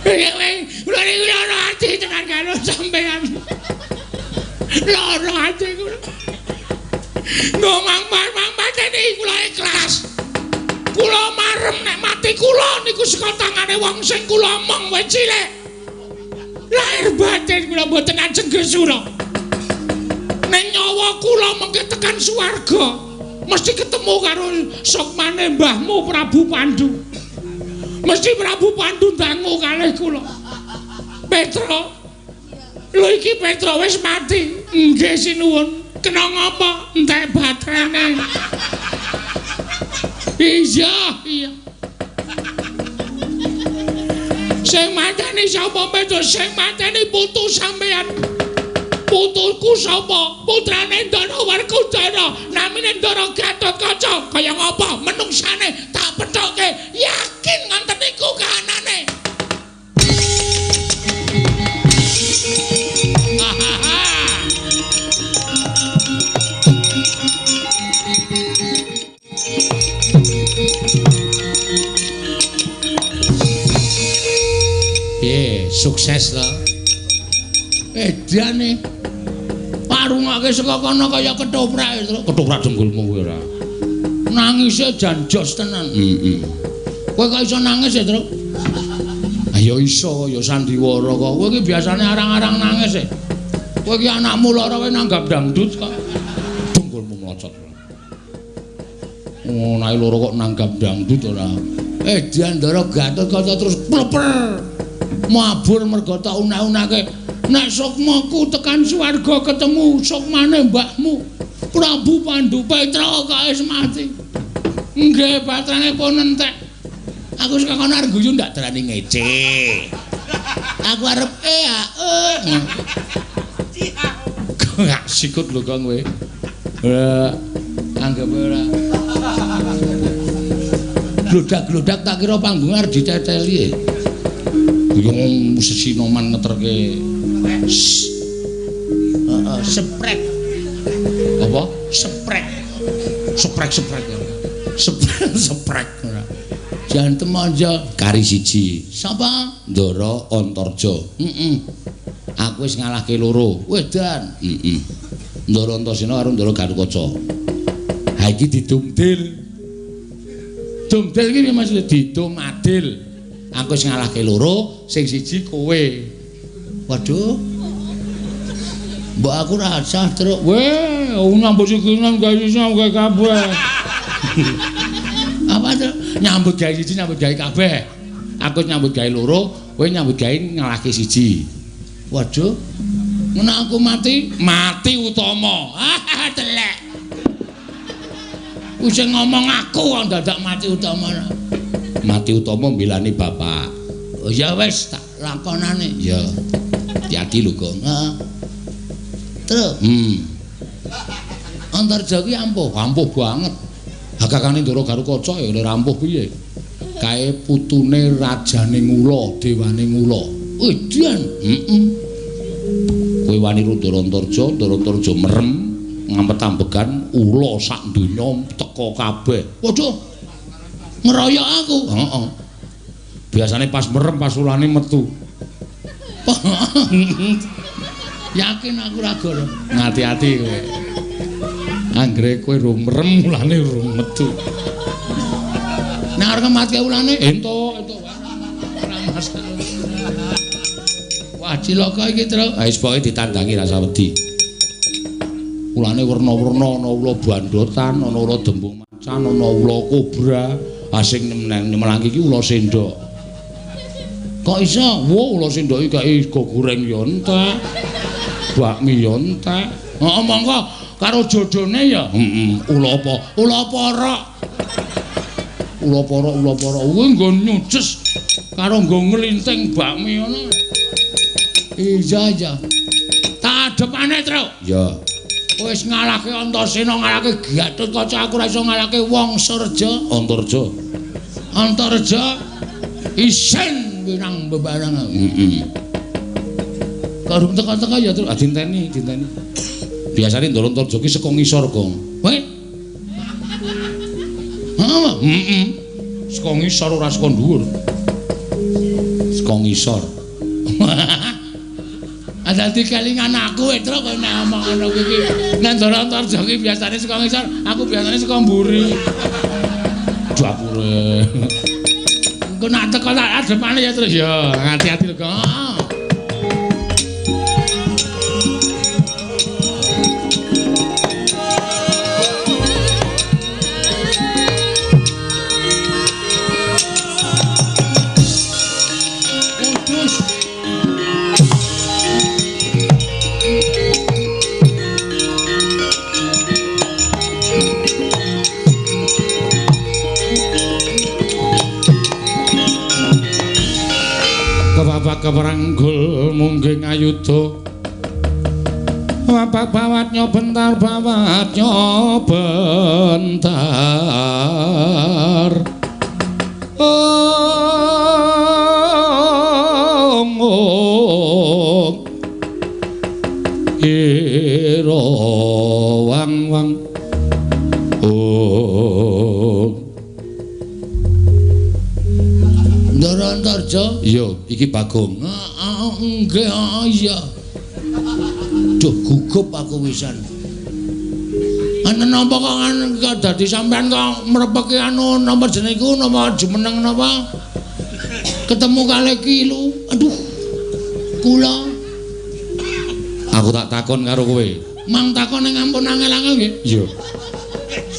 Kula niku lara ati tenan karo sampeyan. Lara ati kula. Ngomong mang pateni kula ikhlas. Kula marem nek mati kula niku saka tangane wong sing kula omong wis cilik. Lahir batin kula mboten ajeng gesura. Ning nyawa kula mengke tekan swarga mesti ketemu karo sukmane mbahmu Prabu Pandu. Mesti Prabu Pandu ndangu kalih kula. Petro. Lho iki Petro wis mati. Nggih sinuwun. Kena ngapa? Entek baterene. Iya, iya. Sing mateni sapa Petro? Sing mateni putu sampean. Putuku sapa? Putrane Ndara Werkudara, namine Ndara Gatotkaca. Kaya ngapa menungsane tak pethoke? Yakin ngonten niku kahanane. Piye, sukses to? Edane. Parungake saka kono kaya ketoprak, ketoprak dengkulmu kowe ora. Nangise jan jos tenan. Heeh. Kowe kok iso nangis ya, Truk? Ayo iso, ya sandiwara kok. Kowe iki biasane arang-arang nangis e. Kowe iki anakmu lara kowe nanggap dangdut kok. Dengkulmu mlocot. Oh, nek loro kok nanggap dangdut ora. Edan Ndara Gatotkaca terus pleper. Mabur mergo tak unak-unake. Nek sukmaku tekan swarga ketemu sukmane mbahmu Prabu Pandu Petra kok wis mati. Nggih, batrane pun entek. Aku saka kono arep guyu ndak darani ngece. Aku arep Kok sikut lho kok kowe. Ora anggap ora. Glodak-glodak tak kira panggung arep diteteli. Yung sesinoman ngeterke. Heeh, sprek. Apa? Sprek. Sprek-sprek. Sprek ora. Jantem aja kari siji. Sapa? Ndara Antarja. Heeh. Aku wis ngalahke loro. Wedan. Heeh. Ndara Antasena karo Ndara Gatotkaca. Ha iki didumdil. Dumdil iki piye maksudnya? Didum adil. Aku wis ngalahke loro, sing siji kowe. Waduh. Mbok aku ora sah, Truk. Weh, nyambut sikinan gawe siji gawe kabeh. Apa, Truk? Nyambut gawe siji nyambut gawe kabeh. Aku nyambut gawe loro, kowe nyambut gawe ngalahke siji. Waduh. Ngono aku mati, mati utama. Ah, telek. Wis ngomong aku kok dadak mati utama. Mati utama mbelani bapak. Oh ya wis tak lakonane. Ya. Hati-hati lho, Gong. Heeh. Truk. Antarja ki ampuh, ampuh banget. Hakakane Ndara Gatotkaca ya ora ampuh piye. Kae putune rajane Ngula, dewane Ngula. Edan. Heeh. Kowe wani ro Ndara Antarja, Ndara Antarja merem ngampet-ambegan ula sak donya teka kabeh. Waduh. Ngeroyok aku. Heeh. Biasane pas merem pas ulane metu. Yakin aku ora goro. Ngati-ati kowe. Anggere kowe rung merem ulane rung metu. Nek arep ngematke ulane entuk entuk ora masalah. Wah, cilaka iki, Truk. Ha wis pokoke ditandangi rasa wedi. Ulane werna-werna, ana ula bandotan, ana ula dembung macan, ana ula kobra. Ha sing nyemelangi iki ula sendok. Kok iso? Wo, ula sendok iki kae sego goreng ya entek. Bakmi ya entek. Heeh, monggo karo jodone ya. Heeh, ula apa? Ula porok. Ula porok, ula porok. Kuwi nggo nyuces karo nggo nglinting bakmi ngono. Iya, iya. Tak adepane, Truk. Ya. Wis ngalahke Antasena, ngalahke Gatotkaca, aku ora iso ngalahke Wangsareja. Antarja. Antarja isin winang bebarang. Heeh. Karo teka-teka ya, Truk. Ah dinteni, dinteni. Biasane Ndara Antarja ki saka ngisor, Gong. Kowe? Heeh. Heeh. Saka ngisor ora saka dhuwur. Saka ngisor. Dadi kelingan aku, Truk, kowe nek omong ngono kuwi iki. Nek Ndara Antarja ki biasane saka ngisor, aku biasane saka mburi. Dapure. Engko nek teko tak adepane ya, Truk. Ya, hati-hati lho, Gong. Keperanggul mungging ayuda wapak bawat nyobentar bawat nyobentar ong ong ira wang wang ong. Ndara Antarja? Iya, iki Bagong. Heeh, nggih, iya. Duh, gugup aku wisan. Ana napa kok dadi sampean kok mrepeki anu napa jenenge iku napa jumeneng napa? Ketemu kalih kilu. Aduh. Kula. Aku tak takon karo kowe. Mang takon ning ampun angel-angel nggih. Iya.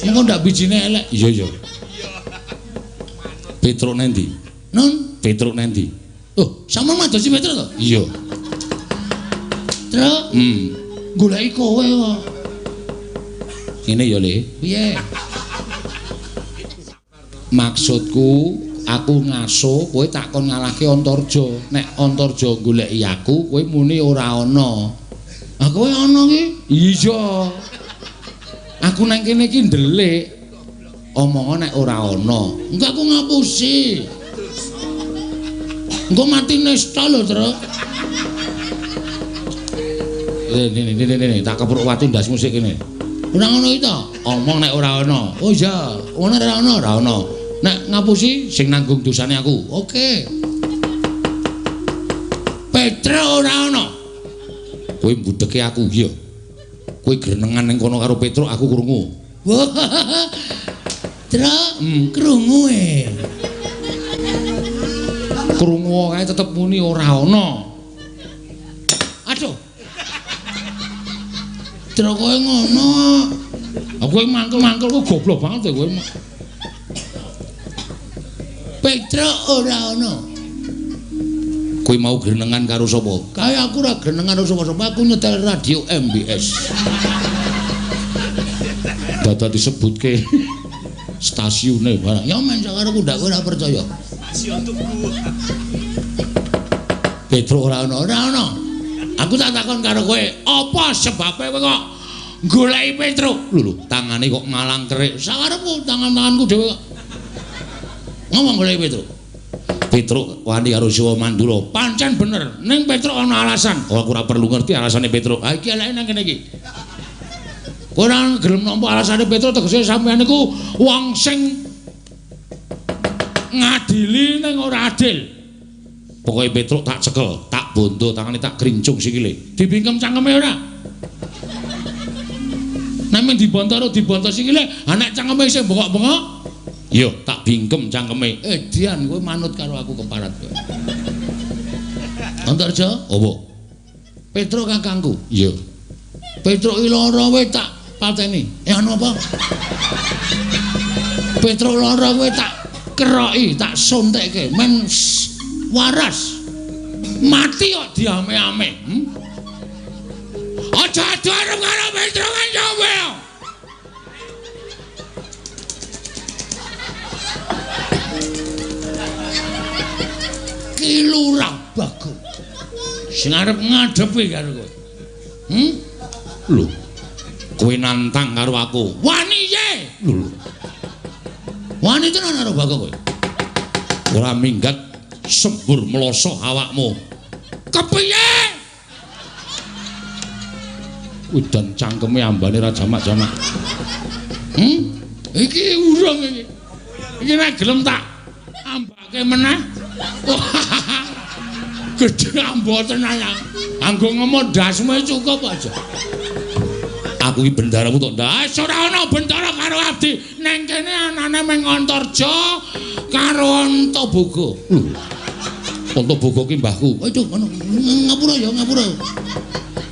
Engko ndak bijine elek. Iya, iya. Petruk nendi? Nun, Petruk nendi? Oh, sampean madosi Petruk to? Iya. Truk, goleki kowe kok. Ngene ya, Le. Piye? Maksudku, aku ngaso kowe tak kon ngalahke Antarja. Nek Antarja goleki aku, kowe muni ora ana. Ah, kowe ana ki? Iya. Aku nang kene iki ndelik. Omong nek ora ana. Engko aku ngapusi. Engko mati nesta lho, Truk. Ini, tak kepruk watu ndasmu sik kene. Ora ngono iki to? Omong nek ora ana. Oh iya, ngono ora ana, ora ana. Nek ngapusi sing nanggung dosane aku. Oke. Petruk ora ana. Kowe mbudheke aku, iya. Kowe grenengan ning kono karo Petruk, aku krungu. Truk, krungu e. Krungu kae tetep muni ora ana. Aduh. Truk kowe ngono. Aku mangkel-mangkel kok goblok banget kowe. Petruk ora ana. Kowe mau grenengan karo sapa? Kae aku ora grenengan karo sapa-sapa, aku nyetel radio MBS. Dadak disebutke stasiune barang. Ya men sakarepku ndak ora percaya. Stasiun Tugu. Petruk ora ana, ora ana. Aku tak takon karo kowe, apa sebabe kowe kok goleki Petruk? Lho lho, tangane kok ngalang kerik. Sakarepku tangan-tanganku dhewe kok. Ngomong goleki Petruk. Petruk wani karo Siwa Mandura. Pancen bener, ning Petruk ana alasan. Oh, aku ora perlu ngerti alasane Petruk. Ha iki eleke nang kene iki. Kowe ora gelem nampa alasane Petruk tegese sampeyan niku wong sing ngadili ning ora adil. Pokoke Petruk tak cekel, tak Tak bondo tangane tak grincung sikile. Dibingkem cangkeme ora? Nek mung dibonto ora dibonto sikile, ha nek cangkeme isih bengok-bengok, yo tak bingkem cangkeme. Dian kowe manut karo aku keparat kowe. Antarja, apa? Petro kakangku. Iya. Petro iki lara kowe tak pateni. Anu apa? Petro lara kowe tak keroki, tak sontekke men waras. Mati kok diame-ame. Aja adu arep karo Petro kancamu. Ki Lurah Bagong sing arep ngadepi karo kowe. Lho. Kowe nantang karo aku. Wani ye. Lho. Wani tenan karo Bagong kowe. Ora minggat sembur mlosoh awakmu. Kepiye? Udan cangkeme ambane ra jamak-jamak. Iki urung iki. Iki nek gelem tak ambake meneh. Gedhe ambo tenan ya. Anggo ngomong ndasmu cukup aja. Aku iki bendaramu tok ndas. Ora ana bendara karo abdi. Neng kene anane mung Antarja karo Antaboga. Lho. Antaboga ki mbahku. Aduh ngono. Ngapura ya, ngapura.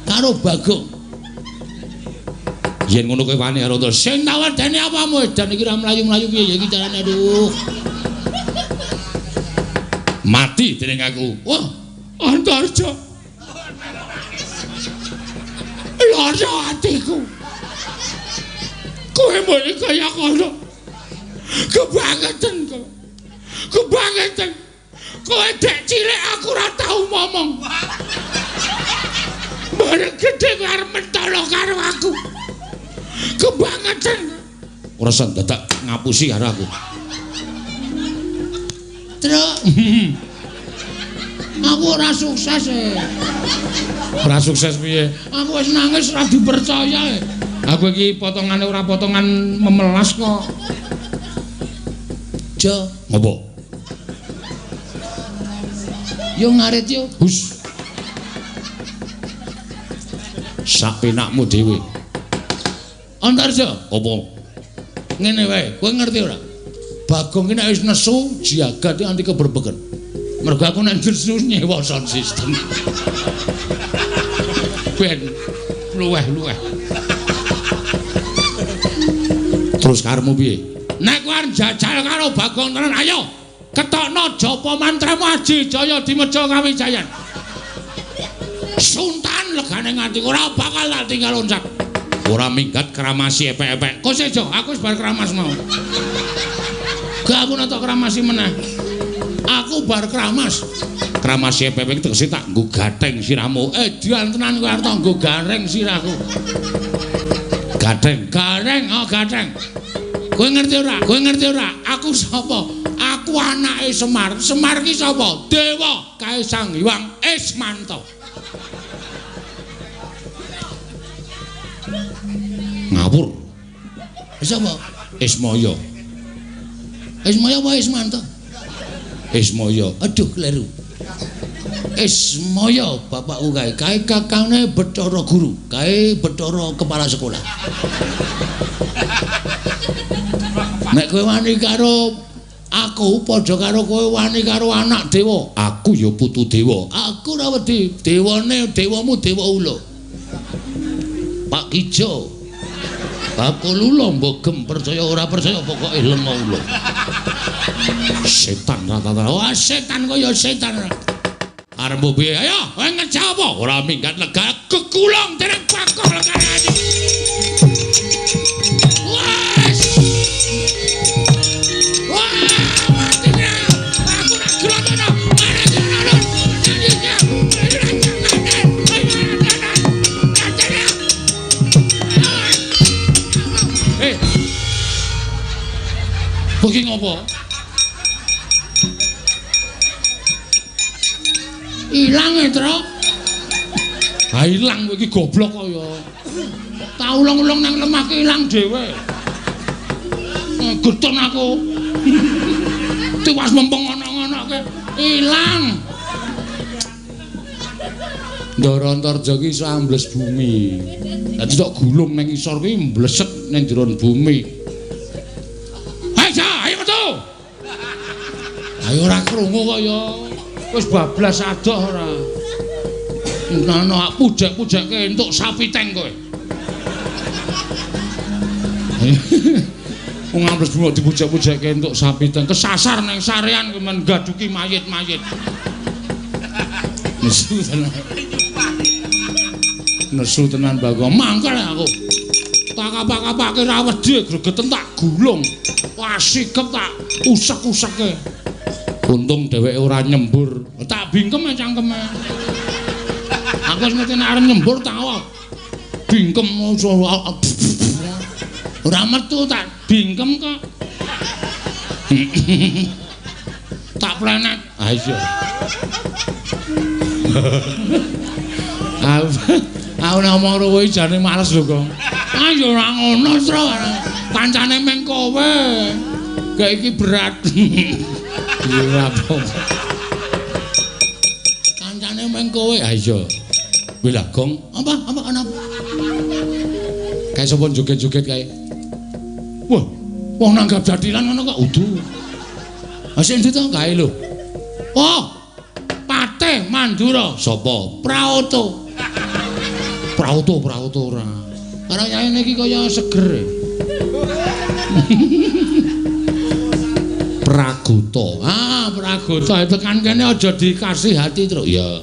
Karo Bagong. Yen ngono kowe wani karo Antarja. Sing tawedene apamu edan iki ra mlayu-mlayu piye ya iki carane aduh. Mati dening aku. Wah, Antarja. Lara atiku. Kowe muni kaya kono. Kebangetan kowe. Kebangetan. Kowe dek cilik aku ora tau momong. Bareng gedhe kowe arep mentolo karo aku. Kebangetan. Ora usah dadak ngapusi karo aku. Truk. Aku ora sukses e. Ora sukses piye? Aku wis nangis ora dipercaya e. Aku iki potongane ora potongan memelas kok. Jo, ngopo? Yo ngarit yo. Hus. Sak penakmu dhewe. Antarja, apa? Ngene wae, kowe ngerti ora? Bagong ki nek wis nesu jagat anti keberbeken. Mergo aku nek nesu nyewa sound system. Ben luweh-luweh. Terus karepmu piye? Nek kowe arep jajal karo Bagong tenan, ayo ketokno japa mantramu Aji Jaya Dimeja Kawijayan. Suntan legane nganti ora bakal tak tinggal loncat. Ora minggat kramasi epek-epek. Kok sejo, aku wis bar kramas mau. Gak aku nonton kramasi meneh. Aku bar kramas. Kramasi epek-epek tegese tak nggo gatheng sirahmu. Dian tenan kowe arep nggo gareng sirahku. Gatheng, gareng, oh gatheng. Kowe ngerti ora? Kowe ngerti ora? Aku sapa? Aku anake Semar. Semar ki sapa? Dewa kae Sang Hyang Ismanto. Ngawur. Sapa? Ismaya. Ismaya apa Ismanto? Ismaya. Aduh kleru. Ismaya bapakku kae, kae kakangne Bathara Guru, kae Bathara kepala sekolah. Nek kowe wani karo aku padha karo kowe wani karo anak dewa. Aku ya putu dewa. Aku ora wedi. Dewane dewamu dewa ula. Pak Kijo. Bakul ula mbok gem percaya ora percaya pokoke lenga ula. Setan rata-rata. Wah setan kaya setan. Arep mbok piye? Ayo, kowe ngejak apa? Ora minggat lega kekulung dening Bagong legane ati. Wes. Wah, mati ya. Aku ora gelem ana. Eh. Kok iki ngopo? Ilang e, Truk. Ha ilang kowe iki goblok kok ya. Tak ulung-ulung nang lemah ki ilang dhewe. Getun aku. Tiwas mempeng ngono-ngonoke ilang. Ndara Antarja ki iso ambles bumi. Dadi tok gulung nang isor kuwi mbleset nang jero bumi. Ayo, ayo metu. Ayo ora krungu kok ya. Wis bablas adoh ora. Ngono pujek-pujekke entuk sapi teng kowe. Wong ambles bumi dipujek-pujekke entuk sapi teng kesasar nang sarean kuwi men gaduki mayit-mayit. Nesu tenan. Nesu tenan Bagong. Mangkel aku. Tak kapak-kapake ra wedi gregeten tak gulung. Wah sikep tak usek-useke. Untung dheweke ora nyembur. Tak bingkem cangkeme. Aku wis ngerti nek arep nyembur tak bingkem ora metu tak bingkem kok. Tak plenet. Ah iya. Aku nek omong karo kowe jane males lho, Gong. Ah ya ora ngono, Tru. Kancane meng kowe. Kayak iki berat. Ya ora apa-apa. Kancane meng kowe. Ah iya. Wih lah, Gong. Apa? Apa ana? Kae sapa joget-joget kae? Wah, wong nanggap jathilan ngono kok udu. Ha sing ndi to kae lho? Oh. Patih Mandura. Sapa? Praoto. Praoto, Praoto ora. Karo yaene iki kaya seger. Pragota. Ah, Pragota tekan kene aja dikasih hati, Truk. Ya.